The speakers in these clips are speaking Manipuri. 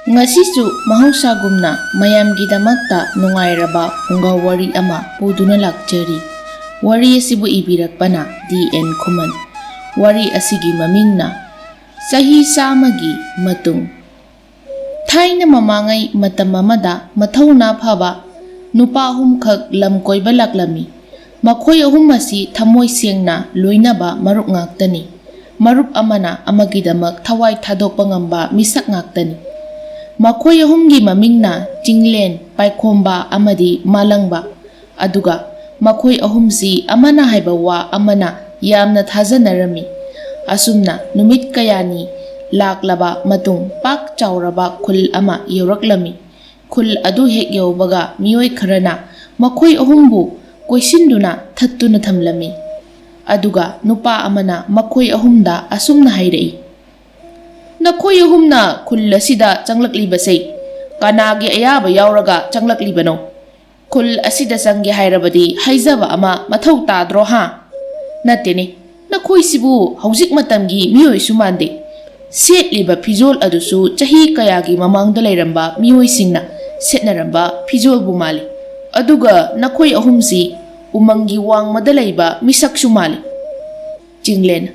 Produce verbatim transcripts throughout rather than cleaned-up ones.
ꯉꯁꯤꯁꯨ ꯃꯍꯧꯁꯥꯒꯨꯝꯅ ꯃꯌꯥꯝꯒꯤꯗꯃꯛꯇ ꯅꯨꯡꯉꯥꯏꯔꯕ ꯐꯨꯡꯒꯥ ꯋꯥꯔꯤ ꯑꯃ ꯄꯨꯗꯨꯅ ꯂꯥꯛꯆꯔꯤ꯫ ꯋꯥꯔꯤ ꯑꯁꯤꯕꯨ ꯏꯕꯤꯔꯛꯄꯅ ꯗꯤ ꯑꯦꯟ ꯈꯨꯃꯟ꯫ ꯋꯥꯔꯤ ꯑꯁꯤꯒꯤ ꯃꯃꯤꯡꯅ ꯆꯍꯤ ꯆꯥꯝꯃꯒꯤ ꯃꯇꯨꯡ꯫ ꯊꯥꯏꯅ ꯃꯃꯥꯡꯉꯩ ꯃꯇꯝ ꯑꯃꯗ ꯃꯊꯧꯅꯥ ꯐꯕ ꯅꯨꯄꯥ ꯑꯍꯨꯝꯈꯛ ꯂꯝ ꯀꯣꯏꯕ ꯂꯥꯛꯂꯝꯃꯤ꯫ ꯃꯈꯣꯏ ꯑꯍꯨꯝ ꯑꯁꯤ ꯊꯃꯣꯏ ꯁꯦꯡꯅ ꯂꯣꯏꯅꯕ ꯃꯔꯨꯞ ꯉꯥꯛꯇꯅꯤ꯫ ꯃꯔꯨꯞ ꯑꯃꯅ ꯑꯃꯒꯤꯗꯃꯛ ꯊꯋꯥꯏ ꯊꯥꯗꯣꯛꯄ ꯉꯝꯕ ꯃꯤꯁꯛ ꯉꯥꯛꯇꯅꯤ꯫ ꯃꯈꯣꯏ ꯑꯍꯨꯝꯒꯤ ꯃꯃꯤꯡꯅ ꯆꯤꯡꯂꯦꯟ, ꯄꯥꯏꯈꯣꯝꯕ ꯑꯃꯗꯤ ꯃꯥꯂꯪꯕ꯫ ꯑꯗꯨꯒ ꯃꯈꯣꯏ ꯑꯍꯨꯝꯁꯤ ꯑꯃꯅ ꯍꯥꯏꯕ ꯋꯥ ꯑꯃꯅ ꯌꯥꯝꯅ ꯊꯥꯖꯅꯔꯝꯃꯤ꯫ ꯑꯁꯨꯝꯅ ꯅꯨꯃꯤꯠ ꯀꯌꯥꯅꯤ ꯂꯥꯛꯂꯕ ꯃꯇꯨꯡ ꯄꯥꯛ ꯆꯥꯎꯔꯕ ꯈꯨꯜ ꯑꯃ ꯌꯧꯔꯛꯂꯝꯃꯤ꯫ ꯈꯨꯜ ꯑꯗꯨ ꯍꯦꯛ ꯌꯧꯕꯒ ꯃꯤꯑꯣꯏ ꯈꯔꯅ ꯃꯈꯣꯏ ꯑꯍꯨꯝꯕꯨ ꯀꯣꯏꯁꯤꯟꯗꯨꯅ ꯊꯠꯇꯨꯅ ꯊꯝꯂꯝꯃꯤ꯫ ꯑꯗꯨꯒ ꯅꯨꯄꯥ ꯑꯃꯅ ꯃꯈꯣꯏ ꯑꯍꯨꯝꯗ ꯑꯁꯨꯝꯅ ꯍꯥꯏꯔꯛꯏ, "ꯅꯈꯣꯏ ꯑꯍꯨꯝꯅ ꯈꯨꯜ ꯑꯁꯤꯗ ꯆꯪꯂꯛꯂꯤꯕꯁꯦ ꯀꯅꯥꯒꯤ ꯑꯌꯥꯕ ꯌꯥꯎꯔꯒ ꯆꯪꯂꯛꯂꯤꯕꯅꯣ? ꯈꯨꯜ ꯑꯁꯤꯗ ꯆꯪꯒꯦ ꯍꯥꯏꯔꯕꯗꯤ ꯍꯥꯏꯖꯕ ꯑꯃ ꯃꯊꯧ ꯇꯥꯗ꯭ꯔꯣ ꯍꯥ? ꯅꯠꯇꯦꯅꯦ, ꯅꯈꯣꯏꯁꯤꯕꯨ ꯍꯧꯖꯤꯛ ꯃꯇꯝꯒꯤ ꯃꯤꯑꯣꯏꯁꯨ ꯃꯥꯟꯗꯦ꯫ ꯁꯦꯠꯂꯤꯕ ꯐꯤꯖꯣꯜ ꯑꯗꯨꯁꯨ ꯆꯍꯤ ꯀꯌꯥꯒꯤ ꯃꯃꯥꯡꯗ ꯂꯩꯔꯝꯕ ꯃꯤꯑꯣꯏꯁꯤꯡꯅ ꯁꯦꯠꯅꯔꯝꯕ ꯐꯤꯖꯣꯜꯕꯨ ꯃꯥꯜꯂꯤ꯫ ꯑꯗꯨꯒ ꯅꯈꯣꯏ ꯑꯍꯨꯝꯁꯤ ꯎꯃꯪꯒꯤ ꯋꯥꯡꯃꯗ ꯂꯩꯕ ꯃꯤꯁꯛꯁꯨ ꯃꯥꯜꯂꯤ꯫" ꯆꯤꯡꯂꯦꯟ,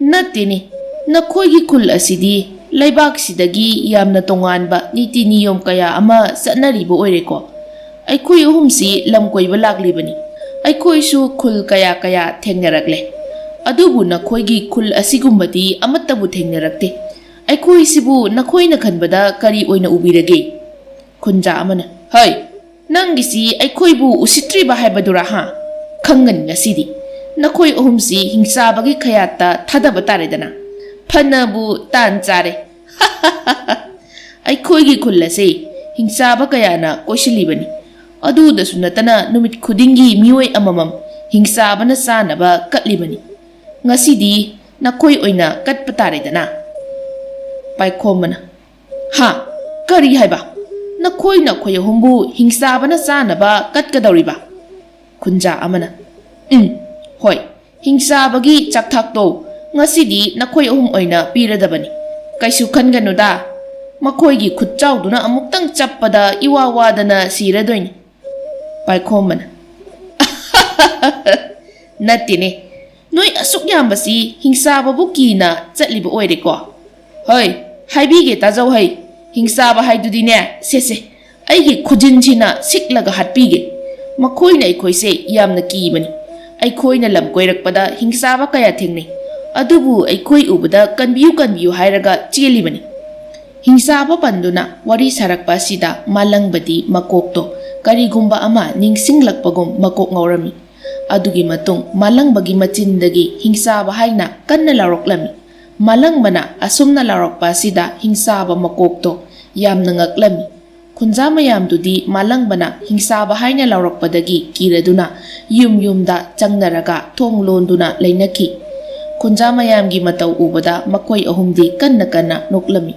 "ꯅꯠꯇꯦꯅꯦ, ꯅꯈꯣꯏꯒꯤ ꯈꯨꯜ ꯑꯁꯤꯗꯤ ꯂꯩꯕꯥꯛꯁꯤꯗꯒꯤ ꯌꯥꯝꯅ ꯇꯣꯉꯥꯟꯕ ꯅꯤꯇꯤ ꯅꯤꯌꯣꯝ ꯀꯌꯥ ꯑꯃ ꯆꯠꯅꯔꯤꯕ ꯑꯣꯏꯔꯦꯀꯣ꯫ ꯑꯩꯈꯣꯏ ꯑꯍꯨꯝꯁꯤ ꯂꯝ ꯀꯣꯏꯕ ꯂꯥꯛꯂꯤꯕꯅꯤ꯫ ꯑꯩꯈꯣꯏꯁꯨ ꯈꯨꯜ ꯀꯌꯥ ꯀꯌꯥ ꯊꯦꯡꯅꯔꯛꯂꯦ꯫ ꯑꯗꯨꯕꯨ ꯅꯈꯣꯏꯒꯤ ꯈꯨꯜ ꯑꯁꯤꯒꯨꯝꯕꯗꯤ ꯑꯃꯠꯇꯕꯨ ꯊꯦꯡꯅꯔꯛꯇꯦ꯫ ꯑꯩꯈꯣꯏꯁꯤꯕꯨ ꯅꯈꯣꯏꯅ ꯈꯟꯕꯗ ꯀꯔꯤ ꯑꯣꯏꯅ ꯎꯕꯤꯔꯒꯦ?" ꯈꯨꯟꯖꯥ ꯑꯃꯅ, "ꯍꯩ, ꯅꯪꯒꯤꯁꯤ ꯑꯩꯈꯣꯏꯕꯨ ꯎꯁꯤꯠꯇ꯭ꯔꯤꯕ ꯍꯥꯏꯕꯗꯨꯔꯥ ꯍꯥ? ꯈꯪꯒꯅꯤ ꯉꯁꯤꯗꯤ꯫ ꯅꯈꯣꯏ ꯑꯍꯨꯝꯁꯤ ꯍꯤꯡꯆꯥꯕꯒꯤ ꯈꯌꯥꯠꯇ ꯊꯥꯗꯕ ꯇꯥꯔꯦꯗꯅ꯫ ꯐꯅꯕꯨ ꯇꯥꯟ ꯆꯥꯔꯦ꯫" "ꯑꯩꯈꯣꯏꯒꯤ ꯈꯨꯜ ꯑꯁꯦ ꯍꯤꯡꯆꯥꯕ ꯀꯌꯥꯅ ꯀꯣꯏꯁꯤꯜꯂꯤꯕꯅꯤ꯫ ꯑꯗꯨꯗꯁꯨ ꯅꯠꯇꯅ ꯅꯨꯃꯤꯠ ꯈꯨꯗꯤꯡꯒꯤ ꯃꯤꯑꯣꯏ ꯑꯃꯃꯝ ꯍꯤꯡꯆꯥꯕꯅ ꯆꯥꯅꯕ ꯀꯠꯂꯤꯕꯅꯤ꯫ ꯉꯁꯤꯗꯤ ꯅꯈꯣꯏ ꯑꯣꯏꯅ ꯀꯠꯄ ꯇꯥꯔꯦꯗꯅ꯫" ꯄꯥꯏꯈꯣꯝꯕꯅ, "ꯍꯥ? ꯀꯔꯤ ꯍꯥꯏꯕ? ꯅꯈꯣꯏ ꯅꯈꯣꯏ ꯑꯍꯨꯝꯕꯨ ꯍꯤꯡꯆꯥꯕꯅ ꯆꯥꯅꯕ ꯀꯠꯀꯗꯧꯔꯤꯕ?" ꯈꯨꯟꯖꯥ ꯑꯃꯅ, "ꯎꯝ, ꯍꯣꯏ, ꯍꯤꯡꯆꯥꯕꯒꯤ ꯆꯥꯛꯊꯥꯛꯇꯣ ꯉꯁꯤꯗꯤ ꯅꯈꯣꯏ ꯑꯍꯨꯝ ꯑꯣꯏꯅ ꯄꯤꯔꯗꯕꯅꯤ꯫ "ꯀꯩꯁꯨ ꯈꯟꯒꯅꯨꯗ, ꯃꯈꯣꯏꯒꯤ ꯈꯨꯠꯆꯥꯎꯗꯨꯅ ꯑꯃꯨꯛꯇꯪ ꯆꯞꯄꯗ ꯏꯋꯥ ꯋꯥꯗꯅ ꯁꯤꯔꯗꯣꯏꯅꯤ꯫" ꯄꯥꯏꯈꯣꯝꯕꯅ, "ꯅꯠꯇꯦꯅꯦ, ꯅꯣꯏ ꯑꯁꯨꯛ ꯌꯥꯝꯕꯁꯤ ꯍꯤꯡꯆꯥꯕꯕꯨ ꯀꯤꯅ ꯆꯠꯂꯤꯕ ꯑꯣꯏꯔꯦꯀꯣ? ꯍꯣꯏ, ꯍꯥꯏꯕꯤꯒꯦ ꯇꯥꯖꯧ ꯍꯩ, ꯍꯤꯡꯆꯥꯕ ꯍꯥꯏꯗꯨꯗꯤꯅꯦ, ꯁꯦ ꯁꯦ, ꯑꯩꯒꯤ ꯈꯨꯖꯤꯟꯁꯤꯅ ꯁꯤꯛꯂꯒ ꯍꯥꯠꯄꯤꯒꯦ꯫ ꯃꯈꯣꯏꯅ ꯑꯩꯈꯣꯏꯁꯦ ꯌꯥꯝꯅ ꯀꯤꯕꯅꯤ꯫ ꯑꯩꯈꯣꯏꯅ ꯂꯝ ꯀꯣꯏꯔꯛꯄꯗ ꯍꯤꯡꯆꯥꯕ ꯀꯌꯥ ꯊꯦꯡꯅꯩ, ꯑꯗꯨꯕꯨ ꯑꯩꯈꯣꯏ ꯎꯕꯗ ꯀꯟꯕꯤꯌꯨ ꯀꯟꯕꯤꯌꯨ ꯍꯥꯏꯔꯒ ꯆꯦꯜꯂꯤꯕꯅꯤ꯫" ꯍꯤꯡꯆꯥꯕ ꯄꯟꯗꯨꯅ ꯋꯥꯔꯤ ꯁꯥꯔꯛꯄ ꯑꯁꯤꯗ ꯃꯥꯂꯪꯕꯗꯤ ꯃꯀꯣꯛꯇꯣ ꯀꯔꯤꯒꯨꯝꯕ ꯑꯃ ꯅꯤꯡꯁꯤꯡꯂꯛꯄꯒꯨꯝ ꯃꯀꯣꯛ ꯉꯥꯎꯔꯝꯃꯤ꯫ ꯑꯗꯨꯒꯤ ꯃꯇꯨꯡ ꯃꯥꯂꯪꯕꯒꯤ ꯃꯆꯤꯟꯗꯒꯤ ꯍꯤꯡꯆꯥꯕ ꯍꯥꯏꯅ ꯀꯟꯅ ꯂꯥꯎꯔꯛꯂꯝꯃꯤ꯫ ꯃꯥꯂꯪꯕꯅ ꯑꯁꯨꯝꯅ ꯂꯥꯎꯔꯛꯄ ꯑꯁꯤꯗ ꯍꯤꯡꯆꯥꯕ ꯃꯀꯣꯛꯇꯣ ꯌꯥꯝꯅ ꯉꯛꯂꯝꯃꯤ꯫ ꯈꯨꯟꯖꯥ ꯃꯌꯥꯝꯗꯨꯗꯤ ꯃꯥꯂꯪꯕꯅ ꯍꯤꯡꯆꯥꯕ ꯍꯥꯏꯅ ꯂꯥꯎꯔꯛꯄꯗꯒꯤ ꯀꯤꯔꯗꯨꯅ ꯌꯨꯝ ꯌꯨꯝꯗ ꯆꯪꯅꯔꯒ ꯊꯣꯡ ꯂꯣꯟꯗꯨꯅ ꯂꯩꯅꯈꯤ꯫ ꯈꯨꯟꯖꯥ ꯃꯌꯥꯝꯒꯤ ꯃꯇꯧ ꯎꯕꯗ ꯃꯈꯣꯏ ꯑꯍꯨꯝꯗꯤ ꯀꯟꯅ ꯀꯟꯅ ꯅꯣꯛꯂꯝꯃꯤ꯫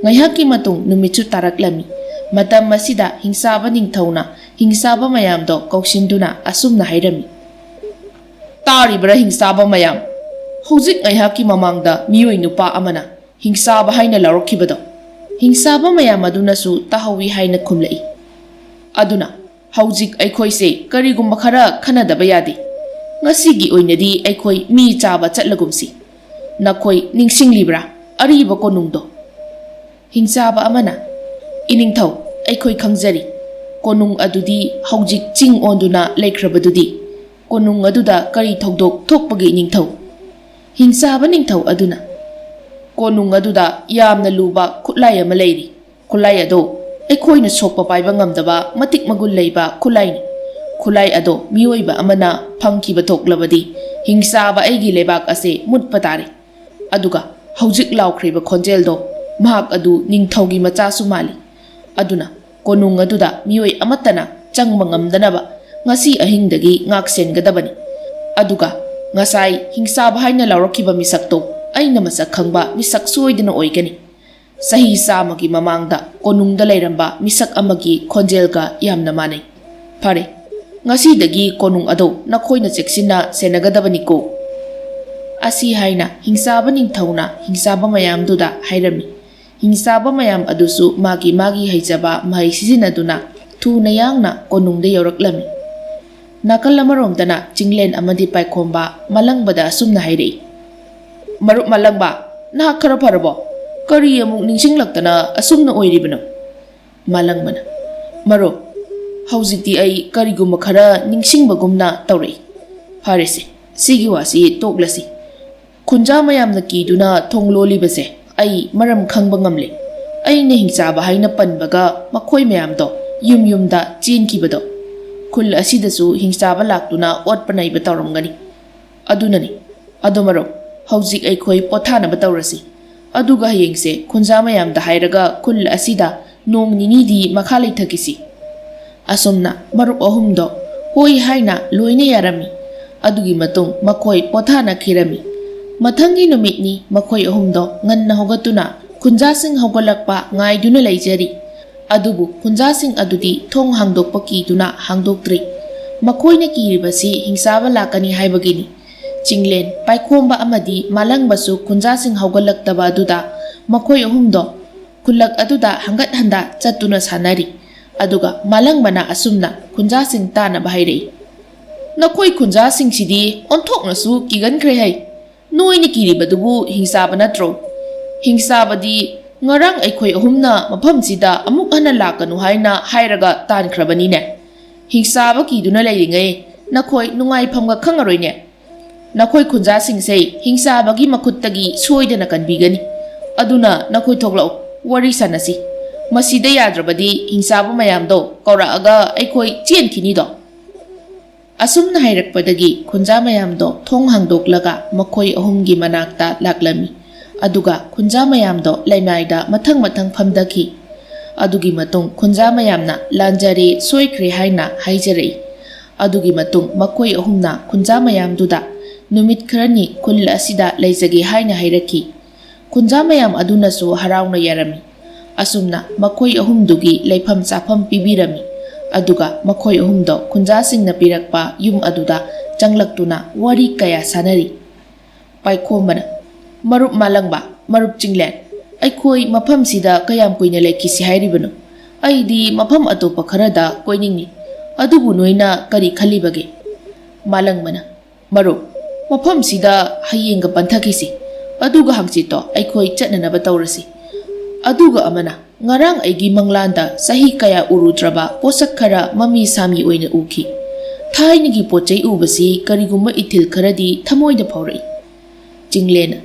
ꯉꯥꯏꯍꯥꯛꯀꯤ ꯃꯇꯨꯡ ꯅꯨꯃꯤꯠꯁꯨ ꯇꯥꯔꯛꯂꯝꯃꯤ꯫ ꯃꯇꯝ ꯑꯁꯤꯗ ꯍꯤꯡꯆꯥꯕ ꯅꯤꯡꯊꯧꯅ ꯍꯤꯡꯆꯥꯕ ꯃꯌꯥꯝꯗꯣ ꯀꯧꯁꯤꯟꯗꯨꯅ ꯑꯁꯨꯝꯅ ꯍꯥꯏꯔꯝꯃꯤ, "ꯇꯥꯔꯤꯕ꯭ꯔꯥ ꯍꯤꯡꯆꯥꯕ ꯃꯌꯥꯝ? ꯍꯧꯖꯤꯛ ꯉꯥꯏꯍꯥꯛꯀꯤ ꯃꯃꯥꯡꯗ ꯃꯤꯑꯣꯏ ꯅꯨꯄꯥ ꯑꯃꯅ ꯍꯤꯡꯆꯥꯕ ꯍꯥꯏꯅ ꯂꯥꯎꯔꯛꯈꯤꯕꯗꯣ?" ꯍꯤꯡꯆꯥꯕ ꯃꯌꯥꯝ ꯑꯗꯨꯅꯁꯨ ꯇꯥꯍꯧꯏ ꯍꯥꯏꯅ ꯈꯨꯝꯂꯛꯏ꯫ ꯑꯗꯨꯅ ꯍꯧꯖꯤꯛ ꯑꯩꯈꯣꯏꯁꯦ ꯀꯔꯤꯒꯨꯝꯕ ꯈꯔ ꯈꯟꯅꯗꯕ ꯌꯥꯗꯦ꯫ ꯉꯁꯤꯒꯤ ꯑꯣꯏꯅꯗꯤ ꯑꯩꯈꯣꯏ ꯃꯤ ꯆꯥꯕ ꯆꯠꯂꯒꯨꯝꯁꯤ꯫ ꯅꯈꯣꯏ ꯅꯤꯡꯁꯤꯡꯂꯤꯕ꯭ꯔꯥ ꯑꯔꯤꯕ ꯀꯣꯅꯨꯡꯗꯣ? ꯍꯤꯡꯆꯥꯕ ꯑꯃꯅ, "ꯏꯅꯤꯡꯊꯧ, ꯑꯩꯈꯣꯏ ꯈꯪꯖꯔꯤ꯫ ꯀꯣꯅꯨꯡ ꯑꯗꯨꯗꯤ ꯍꯧꯖꯤꯛ ꯆꯤꯡ ꯑꯣꯟꯗꯨꯅ ꯂꯩꯈ꯭ꯔꯕꯗꯨꯗꯤ꯫ ꯀꯣꯅꯨꯡ ꯑꯗꯨꯗ ꯀꯔꯤ ꯊꯧꯗꯣꯛ ꯊꯣꯛꯄꯒꯦ ꯏꯅꯤꯡꯊꯧ?" ꯍꯤꯡꯆꯥꯕ ꯅꯤꯡꯊꯧ ꯑꯗꯨꯅ, "ꯀꯣꯅꯨꯡ ꯑꯗꯨꯗ ꯌꯥꯝꯅ ꯂꯨꯕ ꯈꯨꯠꯂꯥꯏ ꯑꯃ ꯂꯩꯔꯤ꯫ ꯈꯨꯠꯂꯥꯏ ꯑꯗꯣ ꯑꯩꯈꯣꯏꯅ ꯁꯣꯛꯄ ꯄꯥꯏꯕ ꯉꯝꯗꯕ ꯃꯇꯤꯛ ꯃꯒꯨꯟ ꯂꯩꯕ ꯈꯨꯠꯂꯥꯏꯅꯤ꯫ ꯈꯨꯠꯂꯥꯏ ꯑꯗꯣ ꯃꯤꯑꯣꯏꯕ ꯑꯃꯅ ꯐꯪꯈꯤꯕ ꯊꯣꯛꯂꯕꯗꯤ ꯍꯤꯡꯆꯥꯕ ꯑꯩꯒꯤ ꯂꯩꯕꯥꯛ ꯑꯁꯦ ꯃꯨꯠꯄ ꯇꯥꯔꯦ꯫" ꯑꯗꯨꯒ ꯍꯧꯖꯤꯛ ꯂꯥꯎꯈ꯭ꯔꯤꯕ ꯈꯣꯟꯖꯦꯜꯗꯣ ꯃꯍꯥꯛ ꯑꯗꯨ ꯅꯤꯡꯊꯧꯒꯤ ꯃꯆꯥꯁꯨ ꯃꯥꯜꯂꯤ꯫ ꯑꯗꯨꯅ ꯀꯣꯅꯨꯡ ꯑꯗꯨꯗ ꯃꯤꯑꯣꯏ ꯑꯃꯠꯇꯅ ꯆꯪꯕ ꯉꯝꯗꯅꯕ ꯉꯁꯤ ꯑꯍꯤꯡꯗꯒꯤ ꯉꯥꯛ ꯁꯦꯟꯒꯗꯕꯅꯤ꯫ ꯑꯗꯨꯒ ꯉꯁꯥꯏ ꯍꯤꯡꯆꯥꯕ ꯍꯥꯏꯅ ꯂꯥꯎꯔꯛꯈꯤꯕ ꯃꯤꯁꯛꯇꯣ ꯑꯩꯅ ꯃꯁꯛ ꯈꯪꯕ ꯃꯤꯁꯛ ꯁꯣꯏꯗꯅ ꯑꯣꯏꯒꯅꯤ꯫ ꯆꯍꯤ ꯆꯥꯝꯃꯒꯤ ꯃꯃꯥꯡꯗ ꯀꯣꯅꯨꯡꯗ ꯂꯩꯔꯝꯕ ꯃꯤꯁꯛ ꯑꯃꯒꯤ ꯈꯣꯟꯖꯦꯜꯒ ꯌꯥꯝꯅ ꯃꯥꯟꯅꯩ꯫ ꯐꯔꯦ, ꯉꯁꯤꯗꯒꯤ ꯀꯣꯅꯨꯡ ꯑꯗꯣ ꯅꯈꯣꯏꯅ ꯆꯦꯛꯁꯤꯟꯅ ꯁꯦꯟꯅꯒꯗꯕꯅꯤꯀꯣ꯫ ꯑꯁꯤ ꯍꯥꯏꯅ ꯍꯤꯡꯆꯥꯕ ꯅꯤꯡꯊꯧꯅ ꯍꯤꯡꯆꯥꯕ ꯃꯌꯥꯝꯗꯨꯗ ꯍꯥꯏꯔꯝꯃꯤ꯫ ꯍꯤꯡꯆꯥꯕ ꯃꯌꯥꯝ ꯑꯗꯨꯁꯨ ꯃꯥꯒꯤ ꯃꯥꯒꯤ ꯍꯩꯖꯕ ꯃꯍꯩ ꯁꯤꯖꯤꯟꯅꯗꯨꯅ ꯊꯨꯅ ꯌꯥꯡꯅ ꯀꯣꯅꯨꯡꯗ ꯌꯧꯔꯛꯂꯝꯃꯤ꯫ ꯅꯥꯀꯜ ꯑꯃꯔꯣꯝꯗꯅ ꯆꯤꯡꯂꯦꯟ ꯑꯃꯗꯤ ꯄꯥꯏꯈꯣꯝꯕ ꯃꯥꯂꯪꯕꯗ ꯑꯁꯨꯝꯅ ꯍꯥꯏꯔꯛꯏ, "ꯃꯔꯨꯞ ꯃꯥꯂꯪꯕ, ꯅꯍꯥꯛ ꯈꯔ ꯐꯔꯕꯣ? ꯀꯔꯤ ꯑꯃꯨꯛ ꯅꯤꯡꯁꯤꯡꯂꯛꯇꯅ ꯑꯁꯨꯝꯅ ꯑꯣꯏꯔꯤꯕꯅꯣ?" ꯃꯥꯂꯪꯕꯅ, "ꯃꯔꯨꯞ, ꯍꯧꯖꯤꯛꯇꯤ ꯑꯩ ꯀꯔꯤꯒꯨꯝꯕ ꯈꯔ ꯅꯤꯡꯁꯤꯡꯕꯒꯨꯝꯅ ꯇꯧꯔꯛꯏ꯫ ꯐꯔꯦꯁꯦ, ꯁꯤꯒꯤ ꯋꯥꯁꯤ ꯇꯣꯛꯂꯁꯤ꯫ ꯈꯨꯟꯖꯥ ꯃꯌꯥꯝꯅ ꯀꯤꯗꯨꯅ ꯊꯣꯡ ꯂꯣꯜꯂꯤꯕꯁꯦ ꯑꯩ ꯃꯔꯝ ꯈꯪꯕ ꯉꯝꯂꯦ꯫ ꯑꯩꯅ ꯍꯤꯡꯆꯥꯕ ꯍꯥꯏꯅ ꯄꯟꯕꯒ ꯃꯈꯣꯏ ꯃꯌꯥꯝꯗꯣ ꯌꯨꯝ ꯌꯨꯝꯗ ꯆꯦꯟꯈꯤꯕꯗꯣ, ꯈꯨꯜ ꯑꯁꯤꯗꯁꯨ ꯍꯤꯡꯆꯥꯕ ꯂꯥꯛꯇꯨꯅ ꯑꯣꯠꯄ ꯅꯩꯕ ꯇꯧꯔꯝꯒꯅꯤ꯫ ꯑꯗꯨꯅꯅꯤ꯫ ꯑꯗꯣ ꯃꯔꯨꯞ, ꯍꯧꯖꯤꯛ ꯑꯩꯈꯣꯏ ꯄꯣꯊꯥꯅꯕ ꯇꯧꯔꯁꯤ꯫ ꯑꯗꯨꯒ ꯍꯌꯦꯡꯁꯦ ꯈꯨꯟꯖꯥ ꯃꯌꯥꯝꯗ ꯍꯥꯏꯔꯒ ꯈꯨꯜ ꯑꯁꯤꯗ ꯅꯣꯡ ꯅꯤꯅꯤꯗꯤ ꯃꯈꯥ ꯂꯩꯊꯈꯤꯁꯤ꯫" ꯑꯁꯨꯝꯅ ꯃꯔꯨꯞ ꯑꯍꯨꯝꯗꯣ ꯍꯣꯏ ꯍꯥꯏꯅ ꯂꯣꯏꯅ ꯌꯥꯔꯝꯃꯤ꯫ ꯑꯗꯨꯒꯤ ꯃꯇꯨꯡ ꯃꯈꯣꯏ ꯄꯣꯊꯥꯅꯈꯤꯔꯝꯃꯤ꯫ ꯃꯊꯪꯒꯤ ꯅꯨꯃꯤꯠꯅꯤ꯫ ꯃꯈꯣꯏ ꯑꯍꯨꯝꯗꯣ ꯉꯟꯅ ꯍꯧꯒꯠꯇꯨꯅ ꯈꯨꯟꯖꯥꯁꯤꯡ ꯍꯧꯒꯠꯂꯛꯄ ꯉꯥꯏꯗꯨꯅ ꯂꯩꯖꯔꯤ꯫ ꯑꯗꯨꯕꯨ ꯈꯨꯟꯖꯥꯁꯤꯡ ꯑꯗꯨꯗꯤ ꯊꯣꯡ ꯍꯥꯡꯗꯣꯛꯄ ꯀꯤꯗꯨꯅ ꯍꯥꯡꯗꯣꯛꯇ꯭ꯔꯤ꯫ ꯃꯈꯣꯏꯅ ꯀꯤꯔꯤꯕꯁꯤ ꯍꯤꯡꯆꯥꯕ ꯂꯥꯛꯀꯅꯤ ꯍꯥꯏꯕꯒꯤꯅꯤ꯫ ꯆꯤꯡꯂꯦꯟ, ꯄꯥꯏꯈꯣꯝꯕ ꯑꯃꯗꯤ ꯃꯥꯂꯪꯕꯁꯨ ꯈꯨꯟꯖꯥꯁꯤꯡ ꯍꯧꯒꯠꯂꯛꯇꯕ ꯑꯗꯨꯗ ꯃꯈꯣꯏ ꯑꯍꯨꯝꯗꯣ ꯈꯨꯜꯂꯛ ꯑꯗꯨꯗ ꯍꯪꯒꯠ ꯍꯟꯗ ꯆꯠꯇꯨꯅ ꯁꯥꯟꯅꯔꯤ꯫ ꯑꯗꯨꯒ ꯃꯥꯂꯪꯕꯅ ꯑꯁꯨꯝꯅ ꯈꯨꯟꯖꯥꯁꯤꯡ ꯇꯥꯅꯕ ꯍꯥꯏꯔꯛꯏ, "ꯅꯈꯣꯏ ꯈꯨꯟꯖꯥꯁꯤꯡꯁꯤꯗꯤ ꯑꯣꯟꯊꯣꯛꯅꯁꯨ ꯀꯤꯒꯟꯈ꯭ꯔꯦ ꯍꯩ꯫ ꯅꯣꯏꯅ ꯀꯤꯔꯤꯕꯗꯨꯕꯨ ꯍꯤꯡꯆꯥꯕ ꯅꯠꯇ꯭ꯔꯣ? ꯍꯤꯡꯆꯥꯕꯗꯤ ꯉꯔꯥꯡ ꯑꯩꯈꯣꯏ ꯑꯍꯨꯝꯅ ꯃꯐꯝꯁꯤꯗ ꯑꯃꯨꯛ ꯍꯟꯅ ꯂꯥꯛꯀꯅꯨ ꯍꯥꯏꯅ ꯍꯥꯏꯔꯒ ꯇꯥꯟꯈ꯭ꯔꯕꯅꯤꯅꯦ꯫ ꯍꯤꯡꯆꯥꯕ ꯀꯤꯗꯨꯅ ꯂꯩꯔꯤꯉꯩ ꯅꯈꯣꯏ ꯅꯨꯡꯉꯥꯏꯐꯝꯒ ꯈꯪꯉꯔꯣꯏꯅꯦ꯫ ꯅꯈꯣꯏ ꯈꯨꯟꯖꯥꯁꯤꯡꯁꯦ ꯍꯤꯡꯆꯥꯕꯒꯤ ꯃꯈꯨꯠꯇꯒꯤ ꯁꯣꯏꯗꯅ ꯀꯟꯕꯤꯒꯅꯤ꯫ ꯑꯗꯨꯅ ꯅꯈꯣꯏ ꯊꯣꯛꯂꯛꯎ, ꯋꯥꯔꯤ ꯁꯥꯟꯅꯁꯤ꯫ ꯃꯁꯤꯗ ꯌꯥꯗ꯭ꯔꯕꯗꯤ ꯍꯤꯡꯆꯥꯕ ꯃꯌꯥꯝꯗꯣ ꯀꯧꯔꯛꯑꯒ ꯑꯩꯈꯣꯏ ꯆꯦꯟꯈꯤꯅꯤꯗꯣ꯫" ꯑꯁꯨꯝꯅ ꯍꯥꯏꯔꯛꯄꯗꯒꯤ ꯈꯨꯟꯖꯥ ꯃꯌꯥꯝꯗꯣ ꯊꯣꯡ ꯍꯥꯡꯗꯣꯛꯂꯒ ꯃꯈꯣꯏ ꯑꯍꯨꯝꯒꯤ ꯃꯅꯥꯛꯇ ꯂꯥꯛꯂꯝꯃꯤ꯫ ꯑꯗꯨꯒ ꯈꯨꯟꯖꯥ ꯃꯌꯥꯝꯗꯣ ꯂꯩꯃꯥꯏꯗ ꯃꯊꯪ ꯃꯊꯪ ꯐꯝꯊꯈꯤ꯫ ꯑꯗꯨꯒꯤ ꯃꯇꯨꯡ ꯈꯨꯟꯖꯥ ꯃꯌꯥꯝꯅ "ꯂꯥꯟꯖꯔꯦ, ꯁꯣꯏꯈ꯭ꯔꯦ" ꯍꯥꯏꯅ ꯍꯥꯏꯖꯔꯛꯏ꯫ ꯑꯗꯨꯒꯤ ꯃꯇꯨꯡ ꯃꯈꯣꯏ ꯑꯍꯨꯝꯅ ꯈꯨꯟꯖꯥ ꯃꯌꯥꯝꯗꯨꯗ ꯅꯨꯃꯤꯠ ꯈꯔꯅꯤ ꯈꯨꯜ ꯑꯁꯤꯗ ꯂꯩꯖꯒꯦ ꯍꯥꯏꯅ ꯍꯥꯏꯔꯛꯈꯤ꯫ ꯈꯨꯟꯖꯥ ꯃꯌꯥꯝ ꯑꯗꯨꯅꯁꯨ ꯍꯔꯥꯎꯅ ꯌꯥꯔꯝꯃꯤ꯫ ꯑꯁꯨꯝꯅ ꯃꯈꯣꯏ ꯑꯍꯨꯝꯗꯨꯒꯤ ꯂꯩꯐꯝ ꯆꯥꯐꯝ ꯄꯤꯕꯤꯔꯝꯃꯤ꯫ ꯑꯗꯨꯒ ꯃꯈꯣꯏ ꯑꯍꯨꯝꯗꯣ ꯈꯨꯟꯖꯥꯁꯤꯡꯅ ꯄꯤꯔꯛꯄ ꯌꯨꯝ ꯑꯗꯨꯗ ꯆꯪꯂꯛꯇꯨꯅ ꯋꯥꯔꯤ ꯀꯌꯥ ꯁꯥꯅꯔꯤ꯫ ꯄꯥꯏꯈꯣꯝꯕꯅ, "ꯃꯔꯨꯞ ꯃꯥꯂꯪꯕ, ꯃꯔꯨꯞ ꯆꯤꯡꯂꯦꯟ, ꯑꯩꯈꯣꯏ ꯃꯐꯝꯁꯤꯗ ꯀꯌꯥꯝ ꯀꯨꯏꯅ ꯂꯩꯈꯤꯁꯤ ꯍꯥꯏꯔꯤꯕꯅꯣ? ꯑꯩꯗꯤ ꯃꯐꯝ ꯑꯇꯣꯞꯄ ꯈꯔꯗ ꯀꯣꯏꯅꯤꯡꯏ, ꯑꯗꯨꯕꯨ ꯅꯣꯏꯅ ꯀꯔꯤ ꯈꯜꯂꯤꯕꯒꯦ?" ꯃꯥꯂꯪꯕꯅ, "ꯃꯔꯨꯞ, ꯃꯐꯝꯁꯤꯗ ꯍꯌꯦꯡꯒ ꯄꯟꯊꯈꯤꯁꯤ, ꯑꯗꯨꯒ ꯍꯪꯆꯤꯠꯇꯣ ꯑꯩꯈꯣꯏ ꯆꯠꯅꯅꯕ ꯇꯧꯔꯁꯤ꯫ ꯑꯗꯨꯒ ꯑꯃꯅ, ꯉꯔꯥꯡ ꯑꯩꯒꯤ ꯃꯪꯂꯥꯟꯗ ꯆꯍꯤ ꯀꯌꯥ ꯎꯔꯨꯗ꯭ꯔꯕ ꯄꯣꯠꯁꯛ ꯈꯔ ꯃꯃꯤ ꯁꯥꯃꯤ ꯑꯣꯏꯅ ꯎꯈꯤ꯫ ꯊꯥꯏꯅꯒꯤ ꯄꯣꯠ ꯆꯩ ꯎꯕꯁꯤ ꯀꯔꯤꯒꯨꯝꯕ ꯏꯊꯤꯜ ꯈꯔꯗꯤ ꯊꯃꯣꯏꯗ ꯐꯥꯎꯔꯛꯏ꯫" ꯆꯤꯡꯂꯦꯟꯅ,